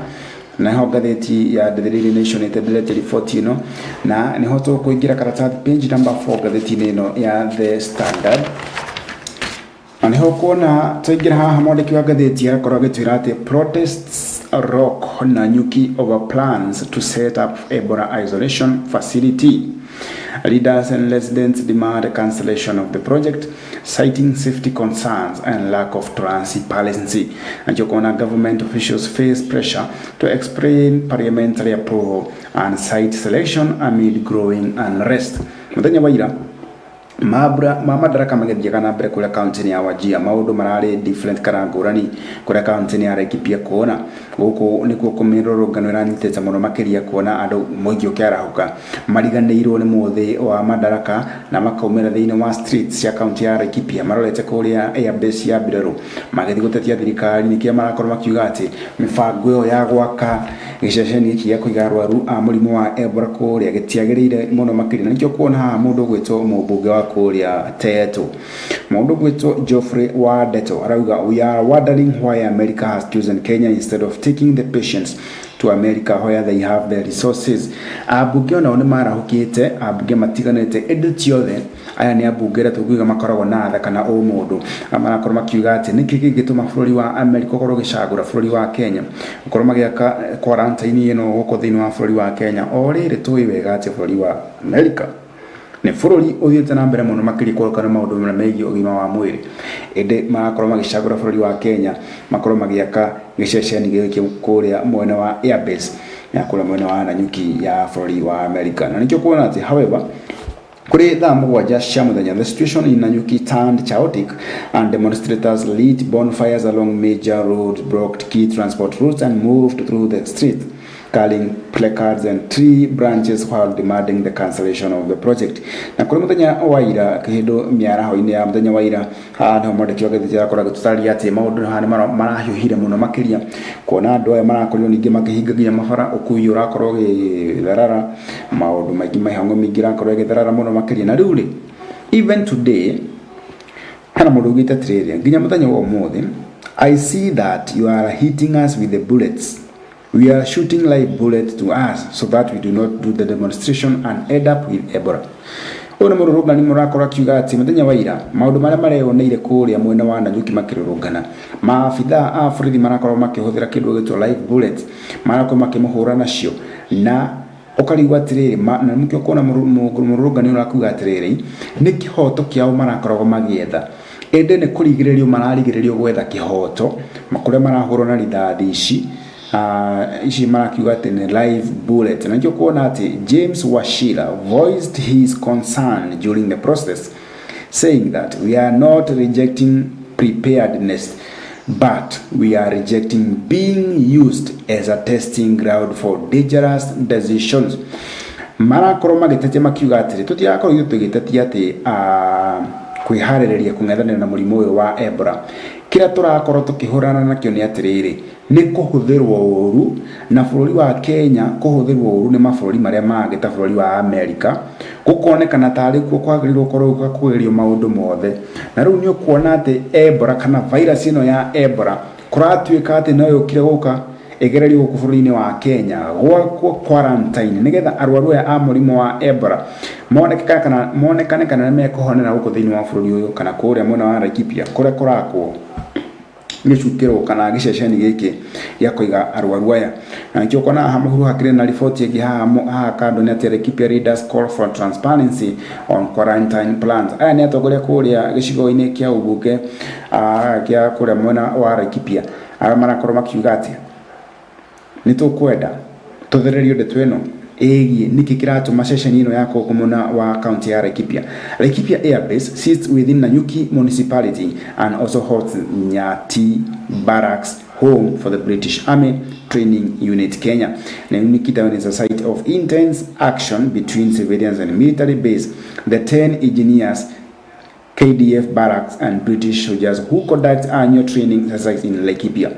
naho ngathĩti ya The Daily Nation ĩtenderete riboti ĩno, na nĩho tũkũingĩra karatathi page number 4 ngathĩti-inĩ ĩno ya The Standard. Na nĩho kuona twaingĩra haha mwandĩki wa ngathĩti arakorwo agĩtwĩra atĩ protests rock Nanyuki over plans to set up Ebola isolation facility. Leaders and residents demand cancellation of the project, citing safety concerns and lack of transparency. And kuona government officials face pressure to explain parliamentary approval and site selection amid growing unrest. Mũthenya wa ira mambura ma madaraka magĩthiaga na mbere kũrĩa kaunti-inĩ ya Wajir, maũndũ mararĩ different kana ngũrani kũrĩa kaunti-inĩ ya Laikipia, kuona gũkũ nĩkuo mĩrũrũngano ĩranyitĩte mũno makĩria, kuona andũ mũingĩ ũkĩarahũka mariganĩirwo nĩ mũthĩ wa madaraka na makaumĩra thĩinĩ wa streets cia kaunti ya Laikipia marorete kũrĩa airbase ya mbirarũ magĩthiĩ gũtetia thirikari. Nĩkĩo marakorwo makiuga atĩ mĩbango ĩyo ya gwaka gĩceceni gĩkĩ gĩa kũiga arwaru a mũrimũ wa Ebola kũrĩa gĩtiagĩrĩire mũno makĩria. Na nĩkĩo kuona haha mũndũ ũgwĩtwo mũmbunge wa kũrĩa Tetu, mũndũ ũgwĩtwo Geoffrey Wandeto arauga, "We are wondering why America has chosen Kenya instead of taking the patients to America where they have the resources." Ambunge onao nĩ marahũkĩte, ambunge matiganĩte, ĩndĩ ti othe. Aya nĩ ambunge arĩa tũngiuga makoragwo na tha kana ũmũndũ, marakorwo makiuga atĩ nĩkĩ kĩngĩtũma bũrũri wa America ũkorwo ũgĩcagũra bũrũri wa Kenya gũkorwo magĩaka quarantine ĩno gũkũ thĩinĩ wa bũrũri wa Kenya, o rĩrĩ tũĩ wega atĩ bũrũri wa America nĩ bũrũri ũthiĩte na mbere mũno makĩria kũrokana maũndũ marĩa megiĩ ũgima wa mwĩrĩ, ĩndĩ marakorwo magĩcagũra bũrũri wa Kenya makorwo magĩaka gĩceceni gĩkĩ kũrĩa mwena wa airbase ya kũrĩa mwena wa Nanyuki ya bũrũri wa America. Na nĩkĩo kuona atĩ, however, kũrĩ thaa 7 cia mũthenya, the situation in Nanyuki turned chaotic and demonstrators lit bonfires along major roads, blocked key transport routes and moved through the street carrying placards and tree branches while demanding the cancellation of the project. Na kũrĩ mũthenya wa ira, kĩndũ mĩaraho-inĩ ya mũthenya wa ira, haha nĩho mwandĩki wa ngathĩti arakorwo agĩtũtarĩria atĩ maũndũ haha nĩ marahiũhire mũno makĩria, kuona andũ aya marakorirwo ningĩ makĩhinga nginya mabara, ũkui ũrakorwo ũgĩtharara, maũndũ maingĩ, mĩhango mĩingĩ ĩrakorwo ĩgĩtharara mũno makĩria. Na rĩu rĩ, even today hena mũndũ ugĩte atĩrĩrĩ, nginya mũthenya wa ũmũthĩ, "I see that you are hitting us with the bullets. We are shooting live bullets to us so that we do not do the demonstration and end up with Ebola." Ũyũ nĩ mũrũrũngani mũrakorwo akiuga atĩ mũthenya wa ira maũndũ marĩa mareyoneire kũrĩa mwena wa Nanyuki makĩrũrũngana, maabithaa a borithi marakorwo makĩhũthĩra kĩndũ gĩtwo live bullets, marakorwo makĩmũhũra nacio, na ũkarigwo atĩrĩrĩ, na nĩkĩo kuona mũrũrũngani ũrakuga atĩrĩrĩ, nĩ kĩhoto kĩao marakoragwo magĩetha, ĩndĩ nĩ kũrigĩrĩrio mararigĩrĩrio gwetha kĩhoto kũrĩa marahũrwo na rithathi ici, ici marakiuga atĩ nĩ live bullet. Na nĩkĩo kuona atĩ James Wachira voiced his concern during the process, saying that we are not rejecting preparedness, but we are rejecting being used as a testing ground for dangerous decisions. Marakorwo magĩtetia makiuga atĩrĩ, tũtirakorwo ithuĩ tũgĩtetia atĩ kwĩharĩrĩria kũng'ethanĩra na mũrimũ ũyũ wa Ebola. Kĩrĩa tũrakorwo tũkĩhũrana nakĩo nĩ atĩrĩrĩ, nĩ kũhũthĩrwo ũru na bũrũri wa Kenya, kũhũthĩrwo ũru nĩ mabũrũri marĩa mangĩ ta bũrũri wa Amerika, gũkonekana tarĩ kuo kwagĩrĩirwo gũkorwo kũgerio maũndũ mothe. Na rĩu nĩ ũkuona atĩ Ebola kana virus ĩno ya Ebola kũratuĩka atĩ no yũkire gũka ĩgererio gũkũ bũrũri-inĩ wa Kenya, gwakwo quarantine nĩgetha arwaru aya a mũrimũ wa Ebola moneke kana monekane kana nĩ mekũhonera gũkũ thĩinĩ wa bũrũri ũyũ kana kũrĩa mwena wa Laikipia kũrĩa kũrakwo. Gĩcukĩro kana gĩceceni gĩkĩ gĩa kũiga arwaru aya. Na nĩkĩo ũkona haha mũhuro hakĩrĩ na riboti ĩngĩ haha haha kando nĩ atĩ Laikipia leaders call for transparency on quarantine plans. Aya nĩ atongoria kũrĩa gĩcigo-inĩ kĩa ũmbunge kĩa kũrĩa mwena wa Laikipia arĩa marakorwo makiuga atĩ nĩ tũkwenda tũthererio ndeto ĩno ĩgiĩ nĩkĩ kĩratũma ceceni ĩno ya kũngũ mwena wa kaunti ya Laikipia. Laikipia Airbase sits within Nanyuki municipality and also hosts Nyati Barracks, home for the British Army Training Unit Kenya. Nanyuki town is a site of intense action between civilians and military base. The 10 engineers, KDF barracks and British soldiers who conduct annual training exercise in Laikipia.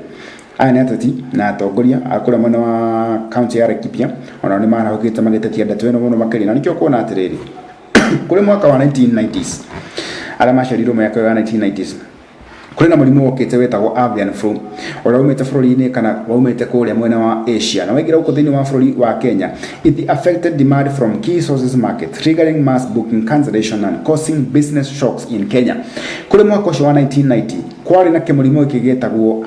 Aya nĩ ateti na atongoria a kũrĩa mwena wa kaunti ya Laikipia, onao nĩ marahũkĩte magĩtetia ndeto ĩno mũno makĩria. Na nĩkĩo kuona atĩrĩrĩ, kũrĩ mwaka wa 1990s, arĩa maciarirwo mĩaka ya 1990s, kũrĩ na mũrimũ wokĩte wetagwo avian flu, ũrĩa umĩte bũrũri-inĩ kana waumĩte kũrĩa mwena wa Asia na waingĩra gũkũ thĩinĩ wa bũrũri wa Kenya. It affected demand from key sources market, triggering mass booking cancellation and causing business shocks in Kenya. Kũrĩ mwaka ũcio wa 1990 kwarĩ na kĩmũrimũ gĩkĩ gĩtagwo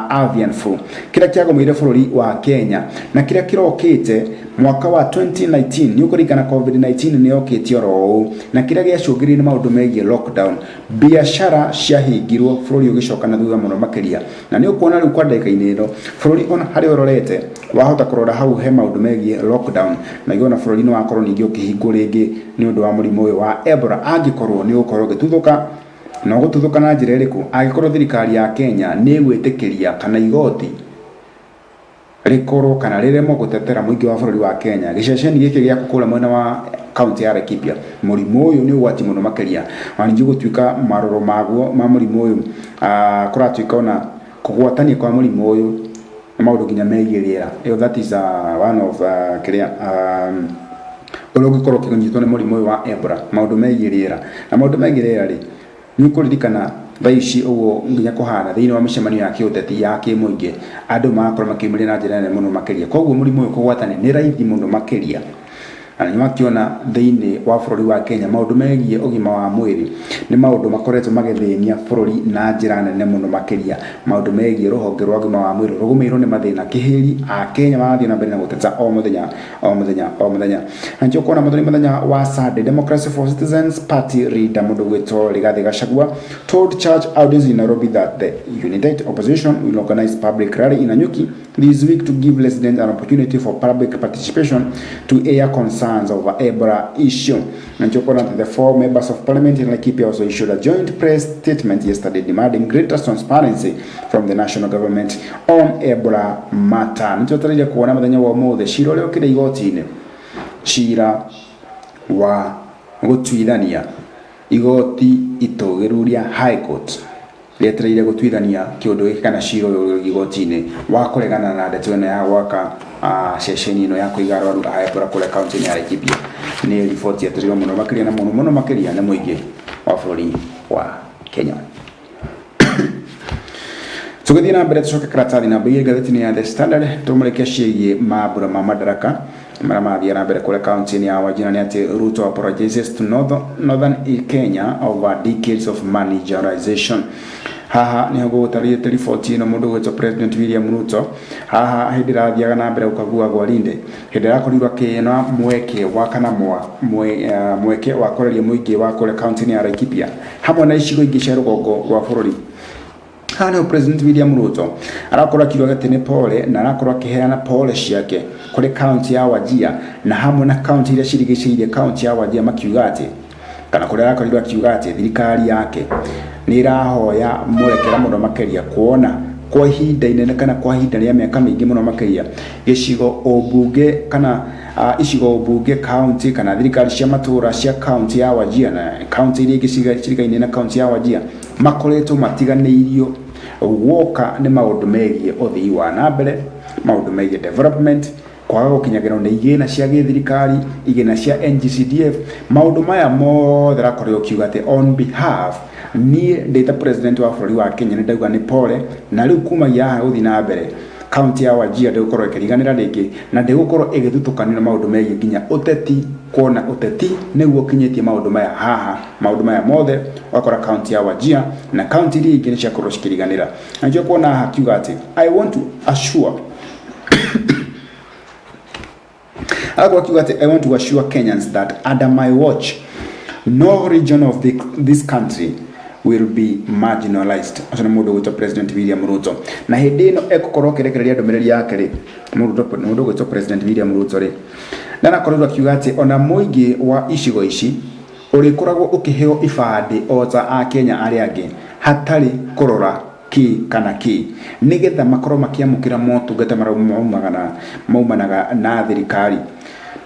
avian flu, kĩrĩa kĩagũmĩire bũrũri wa Kenya, na kĩrĩa kĩrokĩte mwaka wa 2019 nĩ ũkũringana COVID-19 nĩ yokĩte oro ũũ, na kĩrĩa gĩacũngĩrĩirie nĩ maũndũ megiĩ lockdown, biacara ciahingirwo, bũrũri ũgĩcoka na thutha mũno makĩria. Na nĩ ũkuona rĩu kwa ndagĩka-inĩ ĩno bũrũri ona harĩa ũrorete wahota kũrora hau he maũndũ megiĩ lockdown, na igona bũrũri nĩ wakorwo ningĩ ũkĩhingwo rĩngĩ nĩ ũndũ wa mũrimũ ũyũ wa Ebola, angĩkorwo nĩ ũgũkorwo ũgĩtuthũka. Na ũgũtuthũka na njĩra ĩrĩkũ? Angĩkorwo thirikari ya Kenya nĩ ĩgwĩtĩkĩria kana igoti rĩkorwo kana rĩremwo gũtetera mũingĩ wa bũrũri wa Kenya gĩceceni gĩkĩ gĩa kũrĩa mwena wa kaunti ya Laikipia. Mũrimũ ũyũ nĩ ũgwati mũno makĩria, na ningĩ gũtuĩka marũrũ maguo ma mũrimũ ũyũ, kũratuĩka ona kũgwatania kwa mũrimũ ũyũ nĩ maũndũ nginya megiĩ rĩera. Ĩyo that is one of kĩrĩa ũrĩa ũngĩkorwo ũkĩnyitwo nĩ mũrimũ ũyũ wa Ebola, maũndũ megiĩ rĩera. Na maũndũ megiĩ rĩera rĩ, nĩ ũkũririkana thaa ici ũguo nginya kũhana thĩinĩ wa mĩcemanio ya kĩũteti ya kĩmũingĩ, andũ magakorwo makĩyumĩria na njĩra nene mũno makĩria. Koguo mũrimũ ũyũ kũgwatania nĩ raithi mũno makĩria. Na nĩ wakĩona thĩinĩ wa bũrũri wa Kenya maũndũ megiĩ ũgima wa mwĩrĩ nĩ maũndũ makoretwo magĩthĩnia bũrũri na njĩra nene mũno makĩria. Maũndũ megiĩ rũhonge rwa ũgima wa mwĩrĩ rũgũmĩirwo nĩ mathĩna kĩhĩri, a Kenya marathiĩ na mbere na gũteta o mũthenya o mũthenya o mũthenya. Na nĩkĩo kuona mũthenya mũthenya wa Sunday, Democracy for Citizens Party leader mũndũ gwĩtwo Rigathi Gachagua told church audience in Nairobi that the united opposition will organize public rally in Nanyuki this week to give residents an opportunity for public participation to air concerns over Ebola issue. And the four members of parliament in Laikipia also issued a joint press statement yesterday demanding greater transparency from the national government on Ebola matter. Nĩtwetereire kuona mũthenya wa ũmũthĩ cira ũrĩa ũkĩrĩ igoti-inĩ, cira wa gũtuithania igoti itũgĩru rĩa High Court rĩetereire gũtuithania kĩũndũ gĩkĩ kana cira ũyũ ũrĩ igoti-inĩ wa kũregana na ndeto ĩno ya gwaka ceceni ĩno ya kũiga arwaru a Ebola kũrĩa kaunti-inĩ ya Laikipia. Nĩ riboti yetereirwo mũno makĩria na mũno mũno makĩria nĩ mũingĩ wa bũrũri wa Kenya. Tũgĩthiĩ na mbere, tũcoke karatathi namba 2 ngathĩti-inĩ ya The Standard, tũmũrĩke ciĩgiĩ mambura ma madaraka marĩa marathiĩ na mbere kũrĩa kaunti-inĩ ya Wajir. Nĩ atĩ Ruto apologizes to northern Kenya over decades of marginalization. Haha nĩho gũgũtarĩte riboti ĩno. Mũndũ ũgwĩtwo President William Ruto haha hĩndĩ ĩrathiaga na mbere gũkagua gwarinde, hĩndĩ ĩrakorirwo akĩona mweke wa kana mweke wa kũraria mũingĩ wa kũrĩa kaunti-inĩ ya Laikipia hamwe na icigo ingĩ cia rũgongo rwa bũrũri. Haha nĩho President William Ruto arakorwo akiuga atĩ nĩ pole, na arakorwo akĩheana pole ciake kũrĩ kaunti ya Wajir na hamwe na kaunti iria cirigicĩirie kaunti ya Wajir, makiuga atĩ kana kũrĩa arakorirwo akiuga atĩ thirikari yake nĩ ĩrahoya mũrekera mũno makĩria, kuona kwa ihinda inene kana kwa ihinda rĩa mĩaka mĩingĩ mũno makĩria gĩcigo ũmbunge kana icigo ũmbunge, kaunti kana thirikari cia matũra cia kaunti ya Wajir na kaunti iria ingĩ cirigainie na kaunti ya Wajir makoretwo matiganĩirio guoka nĩ maũndũ megiĩ ũthii wa na mbere, maũndũ megiĩ development, kwaga gũkinyagĩrwo nĩ igĩna cia gĩthirikari, igĩna cia NGCDF. Maũndũ maya mothe arakorirwo akiuga atĩ on behalf, niĩ ndĩ ta president wa bũrũri wa Kenya, nĩ ndauga nĩ pole, na rĩu kumagia haha gũthiĩ na mbere. Kaunti ya Wajir ndĩgũkorwo ĩkĩriganĩra rĩngĩ na ndĩgũkorwo ĩgĩthutũkanio na maũndũ megiĩ nginya ũteti, kuona ũteti nĩguo ũkinyĩtie maũndũ maya haha. Maũndũ maya mothe ũgakora kaunti ya Wajir na kaunti iria ingĩ nĩ ciakorwo cikĩriganĩra. Na nĩkĩo kuona haha akiuga atĩ I want to assure Agakorwo akiuga atĩ I want to assure Kenyans that under my watch no region of this country will be marginalized. Ũcio nĩ mũndũ ũgwĩtwo President William Ruto. Na hĩndĩ ĩno egũkorwo akĩrekereria ndũmĩrĩri yake rĩ, mũndũ ũgwĩtwo President William Ruto rĩ, ndanakorirwo akiuga atĩ ona mũingĩ wa icigo ici ũrĩkoragwo ũkĩheo ibandĩ o ta Akenya arĩa angĩ hatarĩ kũrora kĩ kana kĩ, nĩgetha makorwo makĩamũkĩra motungata marĩa maumanaga na thirikari.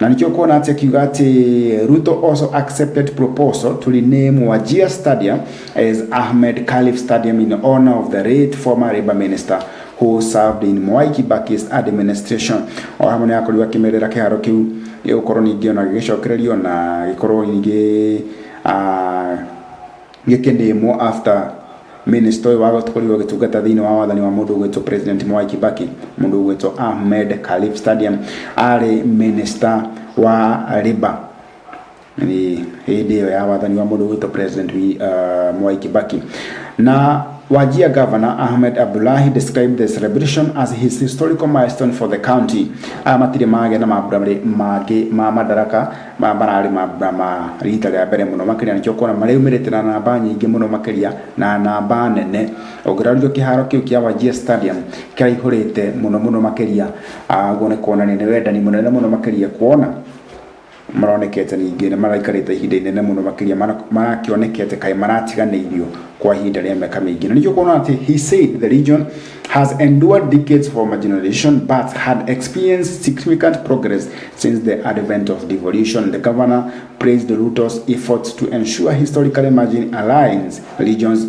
Na nĩkĩo kuona atĩ akiuga atĩ Ruto also accepted proposal to rename Wajir Stadium as Ahmed Khalif Stadium in honor of the late former Labour Minister who served in Mwai Kibaki's administration. O hamwe nĩ akorirwo akĩmerera kĩharo kĩu gĩgũkorwo ningĩ ona gĩgĩcokererio na gĩkorwo ningĩ gĩkĩnĩmwo after minister ũyũ wakorirwo agĩtungata thĩinĩ wa wathani wa mũndũ ũgwĩtwo President Mwai Kibaki, mũndũ ũgwĩtwo Ahmed Khalif Stadium, arĩ minister wa Labour nĩ hĩndĩ ĩyo ya wathani wa mũndũ ũgwĩtwo President Mwai Kibaki. Na Wajir Governor Ahmed Abdullahi described the celebration as his historical milestone for the county. Aya matirĩ magĩa na mambura mangĩ ma madaraka ma mararĩ mambura ma rita rĩa mbere mũno makĩria, nĩkĩo kuona marĩumĩrĩte na namba nyingĩ mũno makĩria na namba nene. Ũngĩrorire kĩharo kĩu kĩa Wajir Stadium kĩraihũrĩte mũno mũno makĩria, ũguo nĩ kuonania nĩ wendani mũnene mũno makĩria, kuona maronekete ningĩ nĩ maraikarĩte ihinda inene mũno makĩria, marakĩonekete kaĩ maratiganĩirio kwa ihinda rĩa mĩaka mĩingĩ. Na nĩkĩo kuona atĩ he said the region has endured decades of marginalization but had experienced significant progress since the advent of devolution. The governor praised Ruto's efforts to ensure historically marginalized regions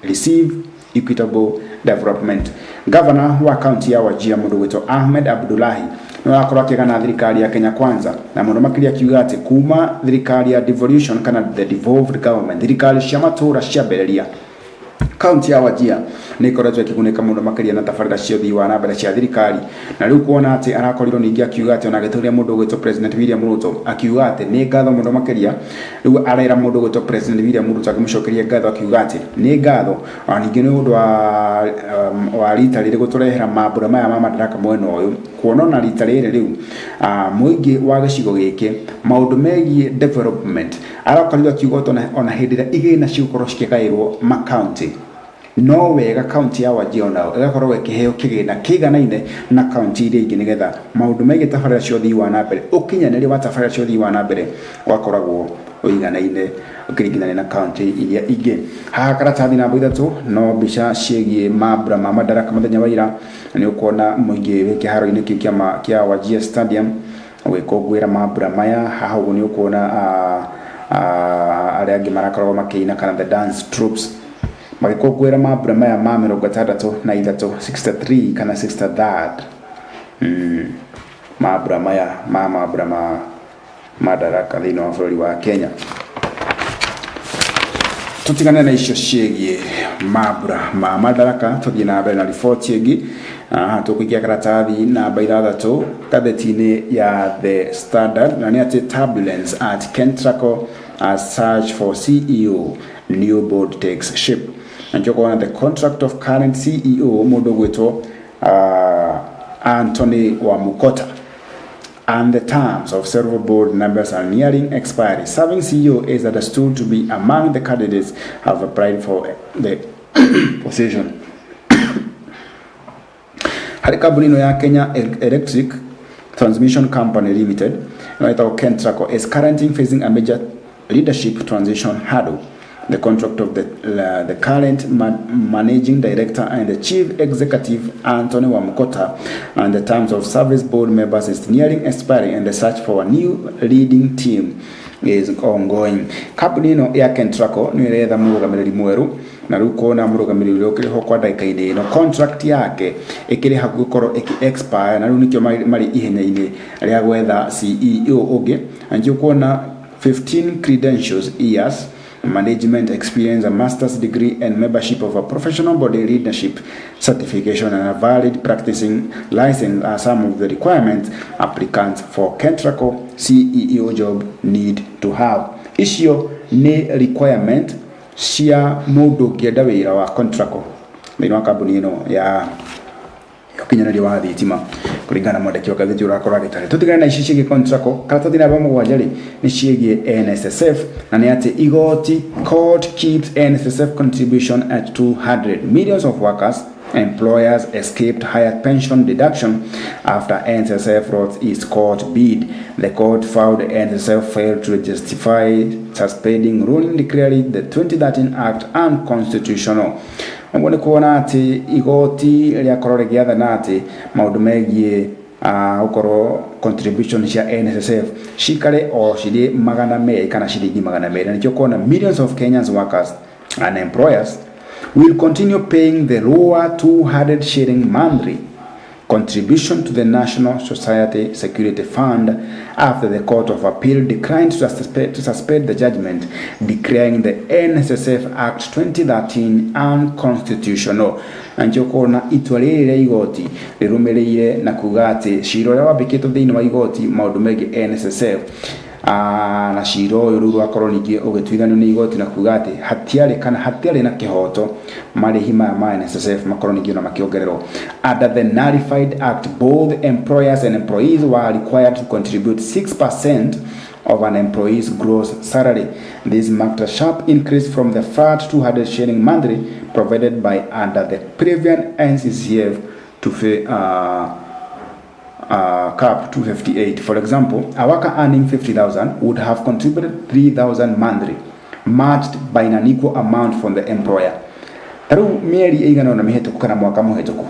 receive equitable development. Governor wa kaunti ya Wajir mũndũ gwĩtwo Ahmed Abdullahi nĩ arakorwo akĩgana thirikari ya Kenya Kwanza, na mũno makĩria akiuga atĩ kuma thirikari ya devolution kana the devolved government, thirikari cia matũũra ciambĩrĩria, kaunti ya Wajir nĩ ĩkoretwo ĩkĩgunĩka mũno makĩria na tabarĩra cia ũthii wa na mbere cia thirikari. Na rĩu kuona atĩ arakorirwo ningĩ akiuga atĩ ona agĩtũria mũndũ ũgwĩtwo President William Ruto, akiuga atĩ nĩ ngatho mũno makĩria. Rĩu arera mũndũ ũgwĩtwo President William Ruto akĩmũcokeria ngatho, akiuga atĩ nĩ ngatho ona ningĩ nĩ ũndũ wa rita rĩrĩ gũtũrehera mambura maya ma madaraka mwena ũyũ, kuona ona rita rĩrĩ rĩu mũingĩ wa gĩcigo gĩkĩ maũndũ megiĩ development arakorirwo akiuga ona hĩndĩ ĩrĩa igĩna cigũkorwo cikĩgaĩrwo makaunti, no wega kaunti ya Wajir onayo ĩgakorwo ĩkĩheo kĩgĩna kĩiganaine na kaunti iria ingĩ, nĩgetha maũndũ megiĩ tabarĩra cia ũthii wa na mbere, ũkinyanĩria wa tabarĩra cia ũthii wa na mbere ũgakoragwo ũiganaine ũkĩringithania na kaunti iria ingĩ. Haha karatathi namba 3 no mbica ciĩgiĩ mambura ma madaraka mũthenya wa ira. Nĩ ũkuona mũingĩ wĩ kĩharo-inĩ kĩu kĩa Wajir Stadium ũgĩkũngũĩra mambura maya. Haha ũguo nĩ ũkuona arĩa angĩ marakoragwo makĩina kana the dance troops magĩkũngũĩra mambura maya ma 63, 63 kana 63rd mambura maya ma mambura ma madaraka thĩinĩ wa bũrũri wa Kenya. Tutigane na icio ciĩgiĩ mambura ma madaraka, tũthiĩ na mbere na riboti ĩngĩ. Haha tũkũikia karatathi namba 6 ngathĩti-inĩ ya The Standard, na nĩ atĩ turbulence at Kentraco as search for CEO, new board takes shape. Na nĩkĩo kuona the contract of current CEO mũndũ ũgwĩtwo Anthony Wamukota and the terms of several board members are nearing expiry. Serving CEO is understood to be among the candidates have applied for the position. Harĩ kambuni ĩno ya Kenya Electric Transmission Company Limited, ĩno ĩtagwo Kentraco, is currently facing a major leadership transition hurdle. The contract of the current managing director and the chief executive Anthony Wamukota and the terms of service board members is nearing expiry, and the search for a new leading team is ongoing. Kambuni ĩno ya Kentraco nĩ ĩretha mũrũgamĩrĩri mwerũ, na rĩu kuona mũrũgamĩrĩri ũrĩa ũkĩrĩ ho kwa ndagĩka-inĩ ĩno contract yake ĩkĩrĩ hakuhĩ gũkorwo ĩkĩ expire, na rĩu nĩkĩo marĩ ihenya-inĩ rĩa gwetha CEO ũngĩ. Na nĩkĩo kuona 15 credentials years. Management experience, a master's degree and membership of a professional body, leadership certification and a valid practicing license are some of the requirements applicants for KETRACO CEO job need to have. Icio nĩ requirement cia mũndũ ũngĩenda wĩra wa KOTRACO thĩinĩ wa kambuni ĩno ya ũkinyanĩria wa thitima, kũringana na mwandĩki wa ngathĩti ũrakorwo agĩtarĩ. Tũtigane na ici ciĩgiĩ KOTRACO. Karatathi namba 7 rĩ, nĩ ciĩgiĩ NSSF, na nĩ atĩ igoti, court keeps NSSF contribution at 200. Millions of workers, employers escaped higher pension deduction after NSSF wrote its court bid. The court found NSSF failed to justify suspending ruling declaring the 2013 Act unconstitutional. Ũguo nĩ kuona atĩ igoti rĩakorwo rĩgĩathana atĩ maũndũ megiĩ gũkorwo contribution cia NSSF cikare o cirĩ 200 kana ciringi 200, na nĩkĩo kuona millions of Kenyans, workers and employers, will continue paying the lower 200 shilling monthly contribution to the National Society Security Fund after the Court of Appeal declined to suspend the judgment declaring the NSSF Act 2013 unconstitutional. Na nĩkĩo kuona itua rĩrĩ rĩa igoti rĩrũmĩrĩire na kuga atĩ cira ũrĩa wambĩkĩtwo thĩinĩ wa igoti maũndũ megiĩ NSSF, na cira ũyũ rĩu rwakorwo ningĩ ũgĩtuithanio nĩ igoti na kuga atĩ hatiarĩ kana hatiarĩ na kĩhoto marĩhi maya ma NSSF makorwo ningĩ ona makĩongererwo. Under the nullified act, both employers and employees were required to contribute 6% of an employee's gross salary. This marked a sharp increase from the flat 200 shilling monthly provided by under the previous NSSF to cap 258. For example, a worker earning 50,000 would have contributed 3,000 monthly, matched by an equal amount from the employer. Ta rĩu mĩeri ĩigana ũna mĩhĩtũku kana mwaka mũhĩtũku,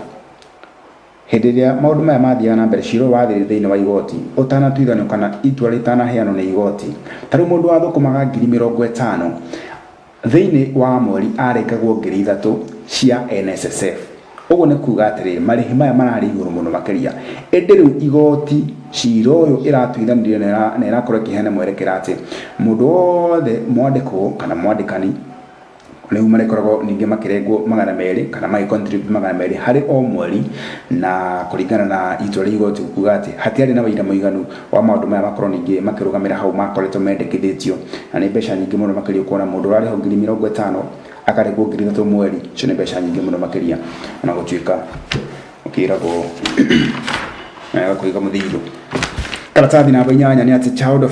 hĩndĩ ĩrĩa maũndũ maya mathiaga na mbere, cira ũyũ wathire thĩinĩ wa igoti ũtanatuithanio kana itua rĩtanaheanwo nĩ igoti, ta rĩu mũndũ wathũkũmaga 50,000 thĩinĩ wa mweri arengagwo 3,000 cia NSSF. Ũguo nĩ kuga atĩrĩrĩ, marĩhi maya mararĩ igũrũ mũno makĩria. Ĩndĩ rĩu igoti cira ũyũ ĩratuithanirie na ĩrakorwo ĩkĩheana mwerekera atĩ mũndũ wothe mwandĩkwo kana mwandĩkani rĩu marĩkoragwo ningĩ makĩrengwo 200 kana magĩ contribute 200 harĩ o mweri, na kũringana na itua rĩa igoti kuga atĩ hatiarĩ na wĩira mũiganu wa maũndũ maya makorwo ningĩ makĩrũgamĩra hau makoretwo mendekithĩtio. Na nĩ mbeca nyingĩ mũno makĩria kuona mũndũ ũrarĩhwo 50,000 akarengwo 3,000 mweri. Icio nĩ mbeca nyingĩ mũno makĩria, ona gũtuĩka ũkĩragwo gakũiga mũthithũ. Karatathi namba 8 nĩ atĩ child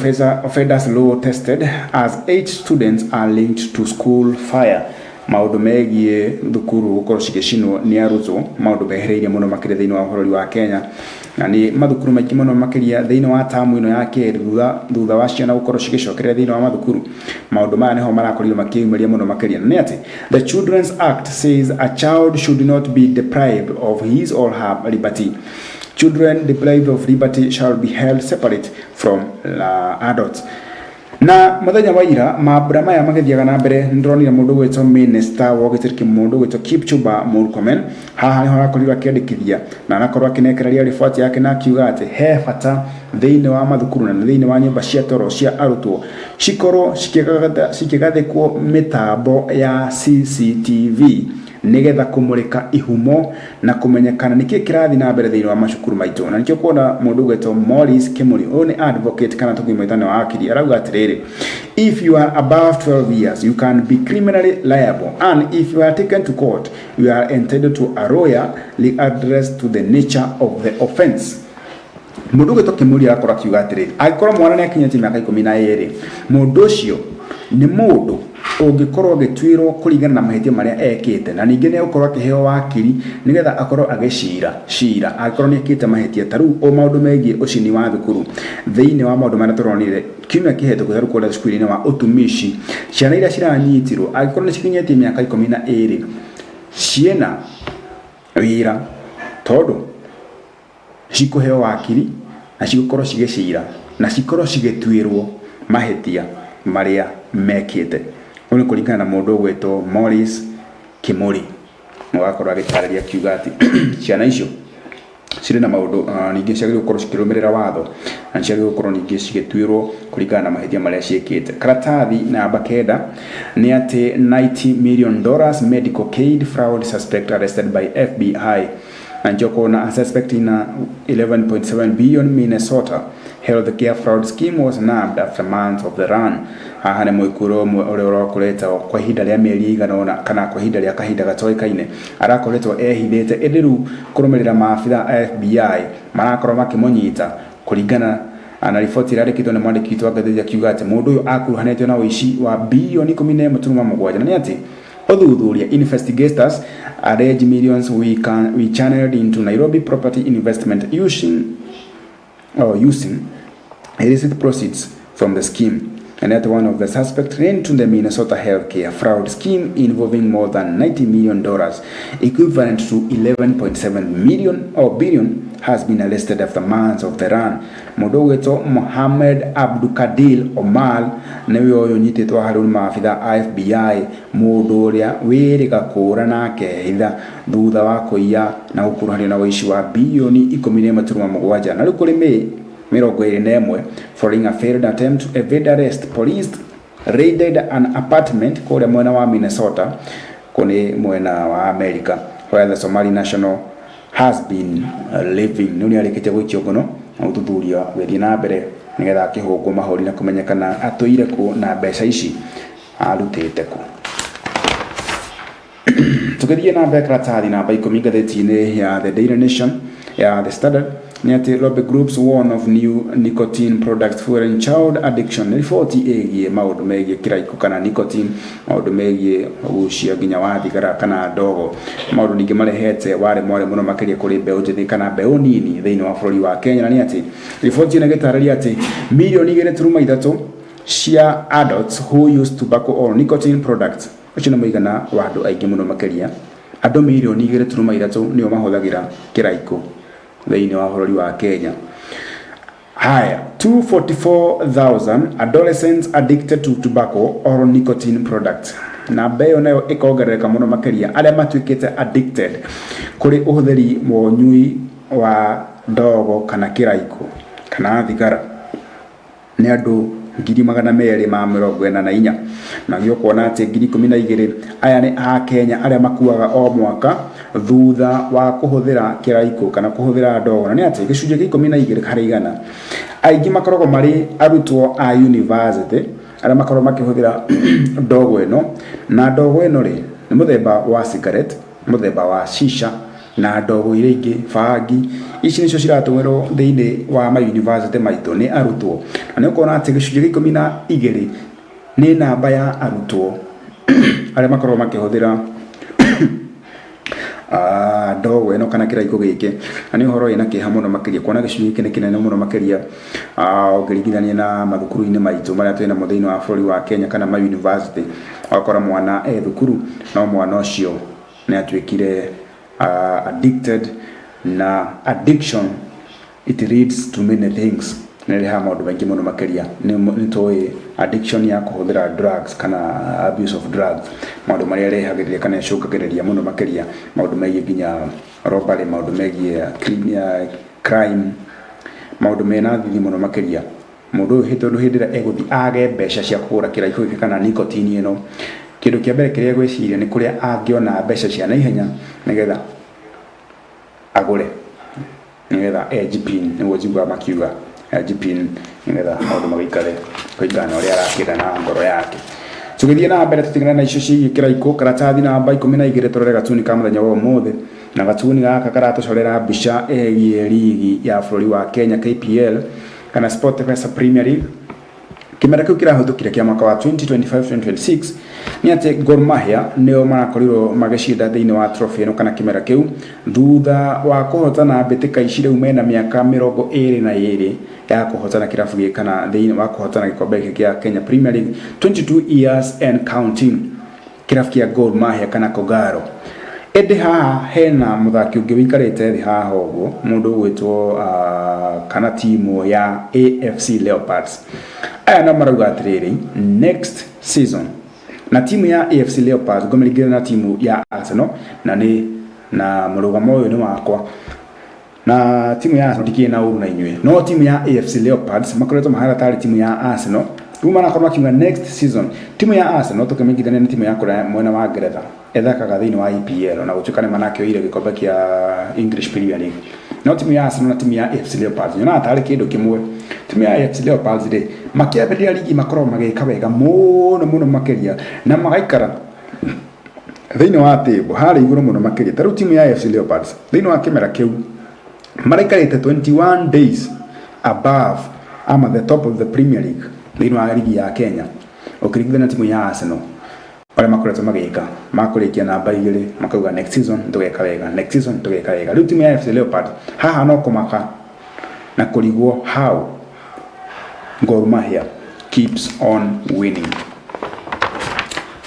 offenders law tested as eight students are linked to school fire. Maũndũ megiĩ thukuru gũkorwo cigĩcinwo nĩ arutwo, maũndũ mehereirie mũno makĩria thĩinĩ wa bũrũri wa Kenya, na nĩ mathukuru maingĩ mũno makĩria thĩinĩ wa tamu ĩno ya kerĩ thutha wa ciana gũkorwo cigĩcokerera thĩinĩ wa mathukuru, maũndũ maya nĩho marakorirwo makĩyumĩria mũno makĩria. Na nĩ atĩ the Children's Act says a child should not be deprived of his or her liberty. Children deprived of liberty shall be held separate from adults. Na muthenya wa ira, mambura maya magĩthiaga na mbere, nĩndĩronire mũndũ ũgwĩtwo minister wa ũgitĩri, mũndũ ũgwĩtwo Kipchumba Murkomen, haha nĩho arakorirwo akĩandĩkithia na arakorwo akĩnengereria riboti yake na akiuga atĩ he bata thĩinĩ wa mathukuru na thĩinĩ wa nyũmba cia toro cia arutwo cikorwo cikĩgathĩkwo mĩtambo ya CCTV nigetha kũmũrĩka ihumo na kũmenyekana nĩkĩ kĩrathiĩ na mbere thĩinĩ wa macukuru maitũ. Na nĩkĩo kuona mũndũ ũgwĩtwo Maurice Kimuri, ũyũ nĩ advocate kana tũkĩmwĩta nĩ wakiri, arauga atĩrĩrĩ, if you are above 12 years, you can be criminally liable, and if you are taken to court, you are entitled to a lawyer regardless to the nature of the offense. Mũndũ ũgwĩtwo Kimuri arakorwo akiuga atĩrĩrĩ, angĩkorwo mwana nĩ akinyĩtie mĩaka 12, mũndũ ũcio nĩ mũndũ ũngĩkorwo agĩtuĩrwo kũringana na mahĩtia marĩa ekĩte, na ningĩ nĩ egũkorwo akĩheo wakiri nĩgetha akorwo agĩcira cira angĩkorwo nĩ ekĩte mahĩtia, ta rĩu o maũndũ megiĩ ũcini wa thukuru. Thĩinĩ wa maũndũ marĩa tũronire kiumia kĩhetũku, ta rĩu kũrĩa cukuru-inĩ wa ũtumishi, ciana iria ciranyitirwo, angĩkorwo nĩ cikinyĩtie mĩaka 12, ciĩna wĩra tondũ cikũheo wakiri na cigũkorwo cigĩcira na cikorwo cigĩtuĩrwo mahĩtia marĩa mekĩte. Ũũ nĩ kũringana na mũndũ ũgwĩtwo Maurice Kimuri, ũgakorwo agĩtarĩria akiuga atĩ ciana icio Cirĩ na maũndũ ningĩ ciagĩrĩirwo gũkorwo cikĩrũmĩrĩra watho na nĩ ciagĩrĩirwo gũkorwo ningĩ cigĩtuĩrwo kũringana na mahĩtia marĩa ciĩkĩte. Karatathi namba kenda nĩ atĩ $90 million medical aid fraud suspect arrested by FBI. Na nĩkĩo kuona a suspect in a 11.7 billion Minnesota healthcare fraud scheme was nabbed after months of the run. Haha nĩ mũikũrũ ũmwe ũrĩa ũrakoretwo kwa ihinda rĩa mĩeri ĩigana ũna kana kwa ihinda rĩa kahinda gatoĩkaine arakoretwo ehithĩte, ĩndĩ rĩu kũrũmĩrĩra maabitha a FBI marakorwo makĩmũnyita kũringana na riboti ĩrĩa yandĩkĩtwo nĩ mwandĩki witũ wa ngathĩti, akiuga atĩ mũndũ ũyũ akuruhanĩtio na ũici wa bilioni 11.7, na nĩ atĩ ũthuthuria investigators allege millions we channeled into Nairobi property investment using illicit proceeds from the scheme, and that one of the suspects linked to the Minnesota healthcare fraud scheme involving more than $90 million, equivalent to 11.7 million or billion, has been arrested after months of the run. Mũndũ ũgwĩtwo Mohamed Abdukadir Omar nĩwe ũyũ ũnyitĩtwo harĩ nĩ maabitha a FBI, mũndũ ũrĩa wĩrĩga kũũra na akehitha thutha wa kũiya na gũkuruhanio na ũici wa bilioni 11.7. Na rĩu kũrĩ May 21, following a failed attempt to evade arrest, police raided an apartment kũrĩa mwena wa Minnesota, kũ nĩ mwena wa America, where the Somali national has been living. Nĩ nĩ arĩkĩtie gũikio ngono na ũthuthuria ũgĩthiĩ na mbere nĩgetha akĩhũngwo mahũri na kũmenyekana atũire kũ na mbeca ici arutĩte kũ. Tũgĩthiĩ na mbere, karatathi namba 10 ngathĩti-inĩ ya The Daily Nation ya The Standard nĩ atĩ lobby groups warn of new nicotine products fueling child addiction. Nĩ riboti ĩgiĩ maũndũ megiĩ kĩraikũ kana nicotine, maũndũ megiĩ ũgucia nginya wa thigara kana ndogo, maũndũ ningĩ marehete warĩ mwarĩ mũno makĩria kũrĩ mbeũ njĩthĩ kana mbeũ nini thĩinĩ wa bũrũri wa Kenya. Na nĩ atĩ riboti ĩno ĩgĩtarĩria atĩ mirioni 2.3 cia adults who use tobacco or nicotine products. Ũcio nĩ mũigana wa andũ aingĩ mũno makĩria. Andũ mirioni 2.3 nĩo mahũthagĩra kĩraikũ thĩinĩ wa bũrũri wa Kenya. Haya, 244,000 adolescents addicted to tobacco or nicotine products. Namba ĩyo nayo ĩkongerereka mũno makĩria arĩa matuĩkĩte addicted kũrĩ ũhũthĩri wa ũnyui wa ndogo kana kĩraikũ kana thigara nĩ andũ 244,000. Na nĩ ũkuona atĩ 12,000 aya nĩ a Kenya arĩa makuaga o mwaka thutha wa kũhũthĩra kĩraikũ kana kũhũthĩra ndogo. Na nĩ atĩ gĩcunjĩ gĩa 12% aingĩ makoragwo marĩ arutwo a university arĩa makoragwo makĩhũthĩra ndogo ĩno. Na ndogo ĩno rĩ, nĩ mũthemba wa cigarette, mũthemba wa shisha na ndogo iria ingĩ, bangi. Ici nĩcio ciratũmĩrwo thĩinĩ wa ma university maitũ nĩ arutwo. Na nĩ ũkuona atĩ gĩcunjĩ gĩa 12 nĩ namba ya arutwo arĩa makoragwo makĩhũthĩra ndogo ĩno kana kĩraikũ gĩkĩ. Na nĩ ũhoro wĩna kĩeha mũno makĩria kuona gĩcunjĩ gĩkĩ nĩ kĩnene mũno makĩria ũngĩringithania na mathukuru-inĩ maitũ marĩa twĩnamo thĩinĩ wa bũrũri wa Kenya kana ma university. Ũgakora mwana e thukuru no mwana ũcio nĩ atuĩkire addicted, na addiction, it leads to many things, nĩ ĩrehaga maũndũ maingĩ mũno makĩria. Nĩ tũĩ addiction ya kũhũthĩra drugs kana abuse of drugs, maũndũ marĩa ĩrehagĩrĩria kana ĩcũngagĩrĩria mũno makĩria, maũndũ megiĩ nginya robbery, maũndũ megiĩ crime, maũndũ mena thithi mũno makĩria. Mũndũ ũyũ tondũ hĩndĩ ĩrĩa egũthiĩ age mbeca cia kũgũra kĩraikũ gĩkĩ kana nicotine ĩno, kĩndũ kĩa mbere kĩrĩa egwĩciria nĩ kũrĩa angĩona mbeca cia naihenya nĩgetha agũre, nĩgetha ejipin, nĩguo njiguaga makiuga ejipin, nĩgetha maũndũ magĩikare kũringana na ũrĩa arakĩenda na ngoro yake. Tũgĩthiĩ na mbere, tũtigane na icio ciĩgiĩ kĩraikũ. Karatathi namba 12, tũrore gatuni ka mũthenya wa ũmũthĩ. Na gatuni gaka karatũcorera mbica ĩgiĩ rigi ya bũrũri wa Kenya, KPL kana SportPesa Premier League, kĩmera kĩu kĩrahĩtũkire kĩa mwaka wa 2025-2026. Nĩ atĩ Gor Mahia nĩo marakorirwo magĩcinda thĩinĩ wa trophy ĩno kana kĩmera kĩu thutha wa kũhotana mbĩtĩka ici. Rĩu mena mĩaka 22 ya kũhotana kĩrabu gĩkĩ kana thĩinĩ wa kũhotana gĩkombe gĩkĩ kĩa Kenya Premier League, 22 years and counting, kĩrabu kĩa Gor Mahia kana Kogalo. Ĩndĩ haha hena mũthaki ũngĩ wĩikarĩte thĩ haha ũguo, mũndũ ũgwĩtwo kana timu ya AFC Leopards. Aya nao marauga atĩrĩrĩ, next season na timu ya AFC Leopards ngũmĩringithania na timu ya Arsenal, na nĩ na mũrũgamo ũyũ nĩ wakwa. Na timu ya Arsenal ndikĩrĩ na ũru na inyuĩ, no timu ya AFC Leopards makoretwo mahana tarĩ timu ya Arsenal. Rĩu marakorwo makiuga next season timu ya Arsenal tũkĩmĩringithania na timu ya kũrĩa mwena wa Ngeretha ĩthakaga thĩinĩ wa EPL, na gũtuĩka nĩ manakĩoire gĩkombe kĩa English Premier League, no timu ya Arsenal na timu ya AFC Leopards nyonaga tarĩ kĩndũ kĩmwe. Timu ya AFC Leopards rĩ, makĩambĩrĩria ligi makoragwo magĩka wega mũno mũno makĩria na magaikara thĩinĩ wa table harĩa igũrũ mũno makĩria. Ta rĩu timu ya AFC Leopards thĩinĩ wa kĩmera kĩu maraikarĩte 21 days above ama the top of the Premier League thĩinĩ wa ligi ya Kenya, ũkĩringithania na timu ya Arsenal ũrĩa makoretwo magĩka makũrĩkia namba 2, makauga next season tũgeka wega, next season tũgeka wega. Rĩu timu ya AFC Leopards haha no kũmaka na kũrigwo how Gor Mahia keeps on winning.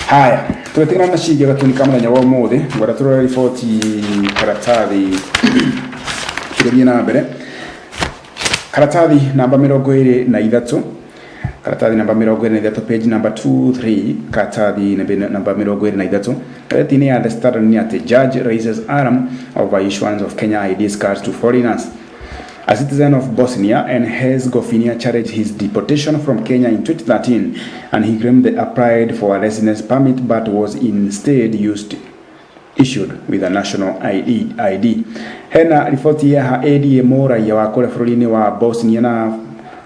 Haya, twetigana na ciĩgiĩ gatuni ka mũthenya wa ũmũthĩ. Ngwenda tũrore riboti karatathi tũgĩthiĩ na mbere. Karatathi namba 23, karatathi namba 23, page number 23, karatathi namba 23, ngathĩti-inĩ ya The Standard nĩ atĩ judge raises alarm over issuance of Kenya IDs cards to foreigners. A citizen of Bosnia and Herzegovina challenged his deportation from Kenya in 2013, and he claimed they applied for a residence permit but was instead issued with a national ID. Hena riboti ya ADA mũraia wa kũrĩa bũrũri-inĩ wa Bosnia na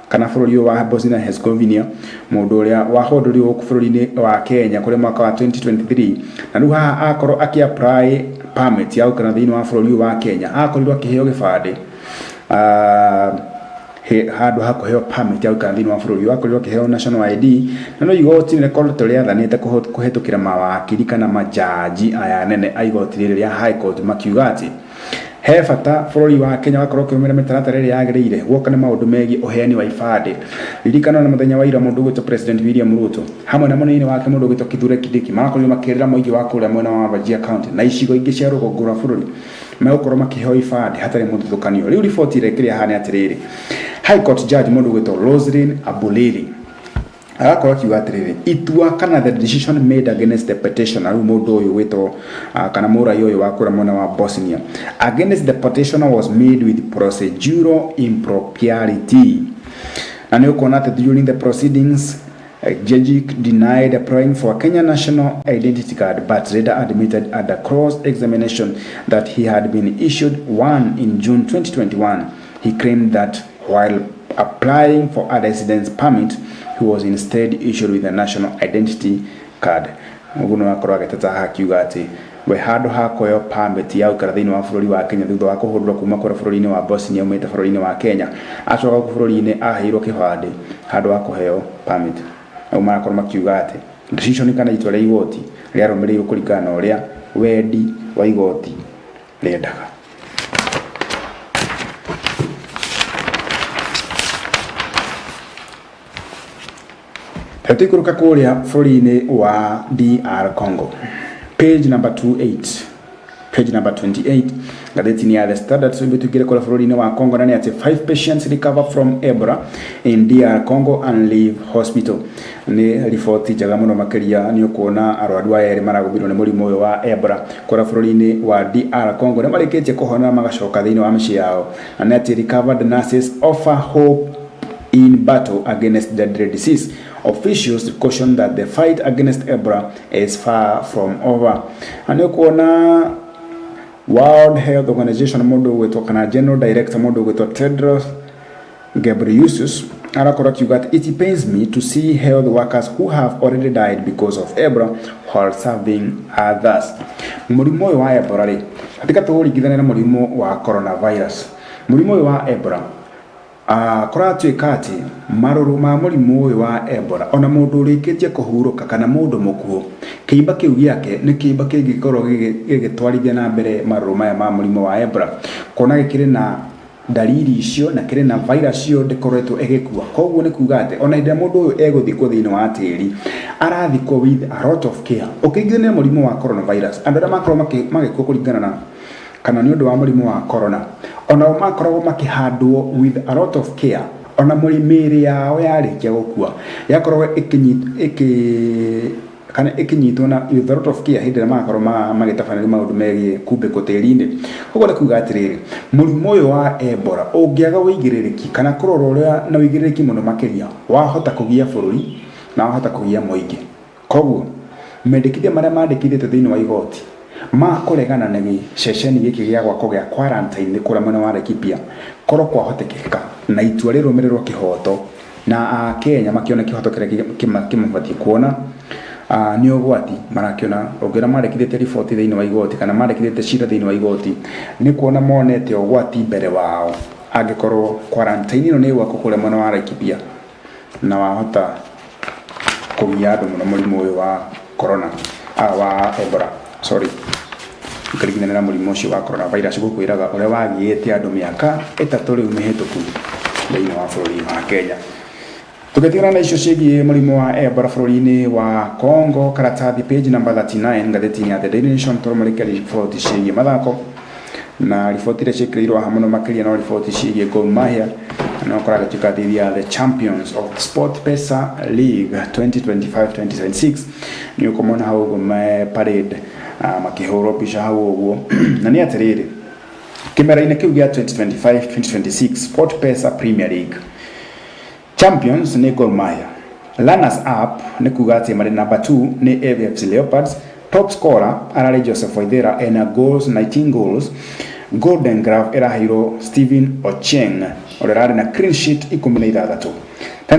kana bũrũri ũyũ wa Bosnia and Herzegovina, mũndũ ũrĩa wahũndũrirwo gũkũ bũrũri-inĩ wa Kenya kũrĩ mwaka wa 2023, na rĩu haha akorwo akĩ apply permit ya gũikara thĩinĩ wa bũrũri ũyũ wa Kenya, akorirwo akĩheo gĩbandĩ handũ ha kũheo permit ya gũikara thĩinĩ wa bũrũri ũyũ, akorirwo akĩheo national ID. Na no igoti nĩ rĩkoretwo rĩathanĩte kũhetũkĩra mawakiri kana majaji aya anene a igoti rĩrĩ rĩa High Court, makiuga atĩ he bata bũrũri wa Kenya wakorwo ũkĩrũmĩrĩra mĩtaratara ĩrĩa yagĩrĩire guoka nĩ maũndũ megiĩ ũheani wa ibandĩ. Ririkana na mũthenya wa ira mũndũ ũgwĩtwo President William Ruto hamwe na mũnini wake mũndũ ũgwĩtwo Kithure Kindiki marakorirwo makĩrĩra mũingĩ wa kũrĩa mwena wa Wajir County na icigo ingĩ cia rũgongo rwa bũrũri megũkorwo makĩheo ibandĩ hatarĩ mũthutũkanio. Rĩu riboti ĩrĩa ĩkĩrĩ haha nĩ atĩrĩrĩ, High Court judge mũndũ ũgwĩtwo Roselyn Abulili agakorwo akiuga atĩrĩrĩ, itua kana the decision made against the petitioner, rĩu mũndũ ũyũ wĩtwo kana mũraia ũyũ wa kũrĩa mwena wa Bosnia, against the petitioner was made with procedural impropriety. Na nĩ ũkuona atĩ during the proceedings, Jejik denied applying for a Kenya national identity card, but later admitted under cross-examination that he had been issued one in June 2021. He claimed that while applying for a residence permit, he was instead issued with a national identity card. Ũguo nĩ wakorwo agĩteta haha akiuga atĩ we handũ ha kũheo permit ya gũikara thĩinĩ wa bũrũri wa Kenya thutha wa kũhũndũrwo kuma kũrĩa bũrũri-inĩ wa Bosnia aumĩte bũrũri-inĩ wa Kenya, acoka gũkũ bũrũri-inĩ aheirwo kĩbandĩ handũ ha kũheo permit. Nao marakorwo makiuga atĩ decision kana itua rĩa igoti rĩarũmĩrĩirwo kũringana na ũrĩa wendi wa igoti rĩendaga. Tũikũrũka kũrĩa bũrũri-inĩ wa DR Congo, page number 28, page number 28, ngathĩti-inĩ ya The Standard. Tũingĩre kũrĩa bũrũri-inĩ wa Congo, na nĩ atĩ 5 patients recover from Ebola in DR Congo and leave hospital. Nĩ riboti njega mũno makĩria. Nĩ ũkuona arwaru aya erĩ maragũmĩrwo nĩ mũrimũ ũyũ wa Ebola kũrĩa bũrũri-inĩ wa DR Congo nĩ marĩkĩtie kũhona na magacoka thĩinĩ wa mĩciĩ yao, na nĩ atĩ recovered nurses offer hope in battle against deadly disease. Officials caution that the fight against Ebola is far from over. Na nĩ ũkuona World Health Organization mũndũ ũgwĩtwo kana General Director mũndũ ũgwĩtwo Tedros Ghebreyesus arakorwo akiuga atĩ it pains me to see health workers who have already died because of Ebola while serving others. Mũrimũ ũyũ wa Ebola rĩ, katika tũũringithania na mũrimũ wa coronavirus, mũrimũ ũyũ wa Ebola kũratuĩka atĩ marũrũ ma mũrimũ ũyũ wa Ebola, ona mũndũ ũrĩkĩtie kũhurũka kana mũndũ mũkuũ, kĩimba kĩu gĩake nĩ kĩimba kĩngĩkorwo gĩgĩtwarithia na mbere marũrũ maya ma mũrimũ wa Ebola, kuona gĩkĩrĩ na dalili icio na kĩrĩ na virus ĩyo ndĩkoretwo ĩgĩkua. Koguo nĩ kuga atĩ ona hĩndĩ ĩrĩa mũndũ ũyũ egũthikwo thĩinĩ wa tĩri, arathikwo with a lot of care. Ũkĩringithania mũrimũ wa coronavirus, andũ arĩa makorwo magĩkua kũringana na kana nĩ ũndũ wa mũrimũ wa corona, onao makoragwo makĩhandwo with a lot of care. Ona mĩĩrĩ yao yarĩkia gũkua yakoragwo ĩkĩ Kana ĩkĩnyitwo na with a lot of care hĩndĩ ĩrĩa marakorwo magĩtabanĩrio maũndũ megiĩ kumbĩkwo tĩri-inĩ. Koguo nĩ kuga atĩrĩrĩ, mũrimũ ũyũ wa Ebola ũngĩaga ũigĩrĩrĩki kana kũrorwo ũrĩa na ũigĩrĩrĩki mũno makĩria, wahota kũgia bũrũri na wahota kũgia mũingĩ. Koguo mendekithia marĩa mandĩkithĩtio thĩinĩ wa igoti ma kũregana na gĩceceni gĩkĩ gĩa gwakwo gĩa quarantine kũrĩa mwena wa Laikipia, korwo kwahotekeka na itua rĩrũmĩrĩrwo kĩhoto na Akenya makĩone kĩhoto kĩrĩa kĩmabatiĩ kuona, nĩ ũgwati marakĩona. Ũngĩona mandĩkithĩtie riboti thĩinĩ wa igoti kana mandĩkithĩtie cira thĩinĩ wa igoti, nĩ kuona monete ũgwati mbere wao angĩkorwo quarantine ĩno nĩ ĩgwakwo kũrĩa mwena wa Laikipia na wahota kũgia andũ mũno mũrimũ ũyũ wa corona, wa Ebola, sorry, ũkĩringithania na mũrimũ ũcio wa coronavirus gũkwĩraga ũrĩa wagiĩte andũ mĩaka 3 rĩu mĩhĩtũku thĩinĩ wa bũrũri wa Kenya. Tũgĩtigana na icio ciĩgiĩ mũrimũ wa Ebola bũrũri-inĩ wa Congo, karatathi page number 39 ngathĩti-inĩ ya The Daily Nation, tũrũmũrĩke riboti ciĩgiĩ mathako na riboti iria ciĩkĩrĩirwo haha mũno makĩria no riboti ciĩgiĩ Gor Mahia, na ũkora gĩtuĩka they are the champions of Sport Pesa League 2025-2026. Nĩ ũkũmona hau ũguo me parade, makĩhũrwo mbica hau ũguo. Na nĩ atĩrĩrĩ, kĩmera-inĩ kĩu gĩa 2025-2026 Sport Pesa Premier League champions nĩ Gor Mahia, runners up nĩ kuga atĩ marĩ number 2 nĩ AFC Leopards, top scorer ararĩ Joseph Waithera ena goals 19 goals, Golden Glove ĩraheirwo Steven Ochieng ũrĩa ũrarĩ na clean sheet 16.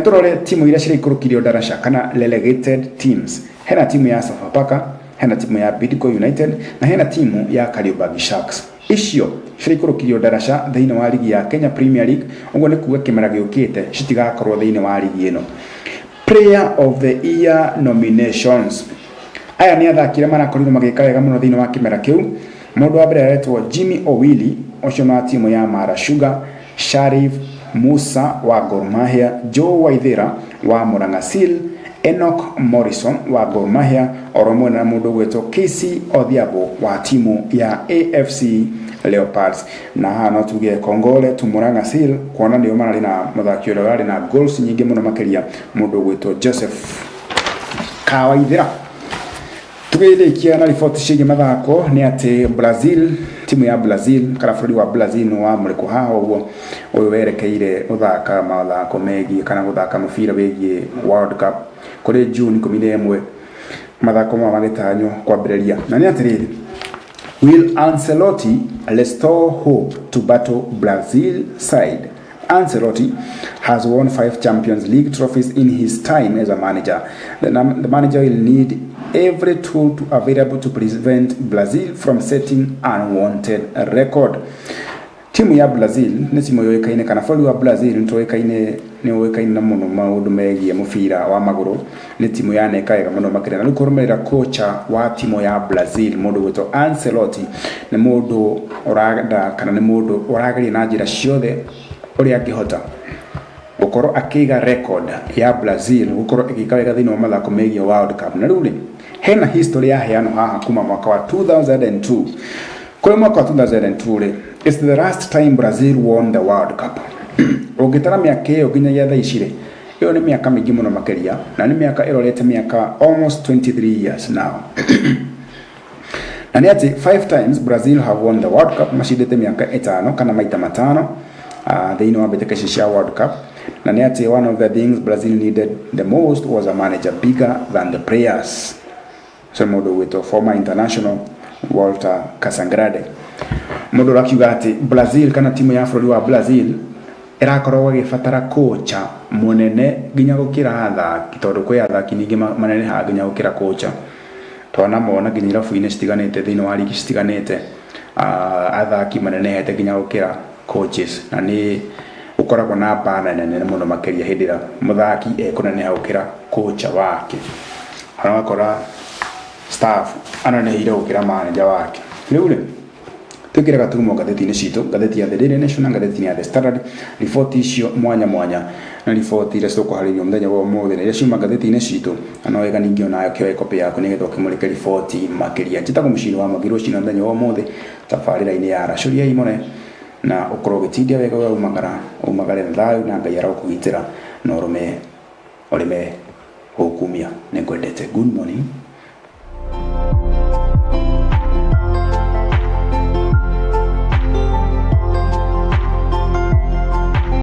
Tũrore timu iria ciraikũrũkirio ndaraca kana relegated teams. Hena timu ya Sofapaka, hena timu ya Bidco United na hena timu ya Kariobangi Sharks. Icio ciraikũrũkirio ndaraca thĩinĩ wa ligi ya Kenya Premier League, ũguo nĩ kuga kĩmera gĩũkĩte citigakorwo thĩinĩ wa ligi ĩno. Player of the Year nominations, aya nĩ athaki arĩa marakorirwo magĩka wega mũno thĩinĩ wa kĩmera kĩu. Mũndũ wa mbere aretwo Jimmy Owili, ũcio nĩ wa timu ya Mara Sugar, Sharif Musa wa Gor Mahia, Joe Waithera wa Murang'a Seal, Enoch Morrison wa Gor Mahia, oro mwena na mũndũ ũgwĩtwo Casey Odhiambo wa timu ya AFC Leopards. Na haha no tuge kongole to Murang'a Seal kuona nĩo mararĩ na mũthaki ũrĩa ũrarĩ na goals nyingĩ mũno makĩria, mũndũ ũgwĩtwo Joseph Kawaithera. Tũgĩrĩkia na riboti ciĩgiĩ mathako nĩ atĩ Brazil, timu ya Brazil kana bũrũri wa Brazil nĩ wamũrĩkwo haha ũguo, ũyũ werekeire gũthaka mathako megiĩ kana gũthaka mũbira wĩgiĩ World Cup kũrĩ June 11, mathako maya magĩtanywo kwambĩrĩria. Na nĩ atĩrĩrĩ, will Ancelotti restore hope to battle Brazil side? Ancelotti has won 5 Champions League trophies in his time as a manager. The manager will need every tool available to prevent Brazil from setting unwanted record. Timu ya Brazil nĩ timu yũĩkaine, kana bũrũri wa Brazil nĩ tũĩkaine, nĩ ũĩkaine na mũno maũndũ megiĩ mũbira wa magũrũ, nĩ timu yaneka wega mũno makĩria. Na rĩu kũrũmĩrĩra kocha wa timu ya Brazil, mũndũ ũgwĩtwo Ancelotti, nĩ mũndũ ũrenda kana nĩ mũndũ ũrageria na njĩra ciothe ũrĩa angĩhota gũkorwo akĩiga record ya Brazil gũkorwo ĩgĩka wega thĩinĩ wa mathako megiĩ World Cup. Na rĩu rĩ, hena history yaheanwo haha kuma mwaka wa 2002. Kũrĩ mwaka wa 2002 rĩ, it's the last time Brazil won the World Cup. Ũngĩtara mĩaka ĩyo nginyagia thaa ici rĩ, ĩyo nĩ mĩaka mĩingĩ mũno makĩria, na nĩ mĩaka ĩrorete mĩaka almost 23 years now. Na nĩ atĩ 5 times Brazil have won the World Cup, macindĩte mĩaka 5 kana maita 5 thĩinĩ wa mbĩtĩka ici cia World Cup. Na nĩ atĩ one of the things Brazil needed the most was a manager bigger than the players. So mũndũ ũgwĩtwo former international Walter Casagrande, mũndũ ũrakiuga atĩ Brazil kana timu ya bũrũri wa Brazil ĩrakorwo ĩgĩbatara kocha mũnene nginya gũkĩra athaki, tondũ kwĩ athaki ningĩ manenehaga nginya gũkĩra kocha. Twanamona nginya irabu-inĩ citiganĩte thĩinĩ wa ligi citiganĩte, athaki manenehete nginya gũkĩra coaches, na nĩ gũkoragwo na mbara nene mũno makĩria hĩndĩ ĩrĩa mũthaki ekũneneha gũkĩra kocha wake, kana ũgakora staff aneneheire gũkĩra manager wake. Rĩu rĩ, twĩkĩre gaturumo ngathĩti-inĩ citũ, ngathĩti ya The Daily Nation na ngathĩti ya The Standard, riboti icio mwanya mwanya na riboti iria citũkũharĩrio mũthenya wa ũmũthĩ na iria ciuma ngathĩti-inĩ citũ, na no wega ningĩ onawe ũkĩoe copy yaku nĩgetha ũkĩmũrĩke riboti makĩria. Njĩtagwo Mũciri wa Mwangi, rũcinĩ mũthenya wa ũmũthĩ tabarĩra-inĩ ya Aracũriai Mũne, na ũkorwo ũgĩtindia wega ũrĩa umagara, umagare na thayũ na Ngai arokũgitĩra na ũrũme ũrĩme gũkumia. Nĩngwendete. Good morning.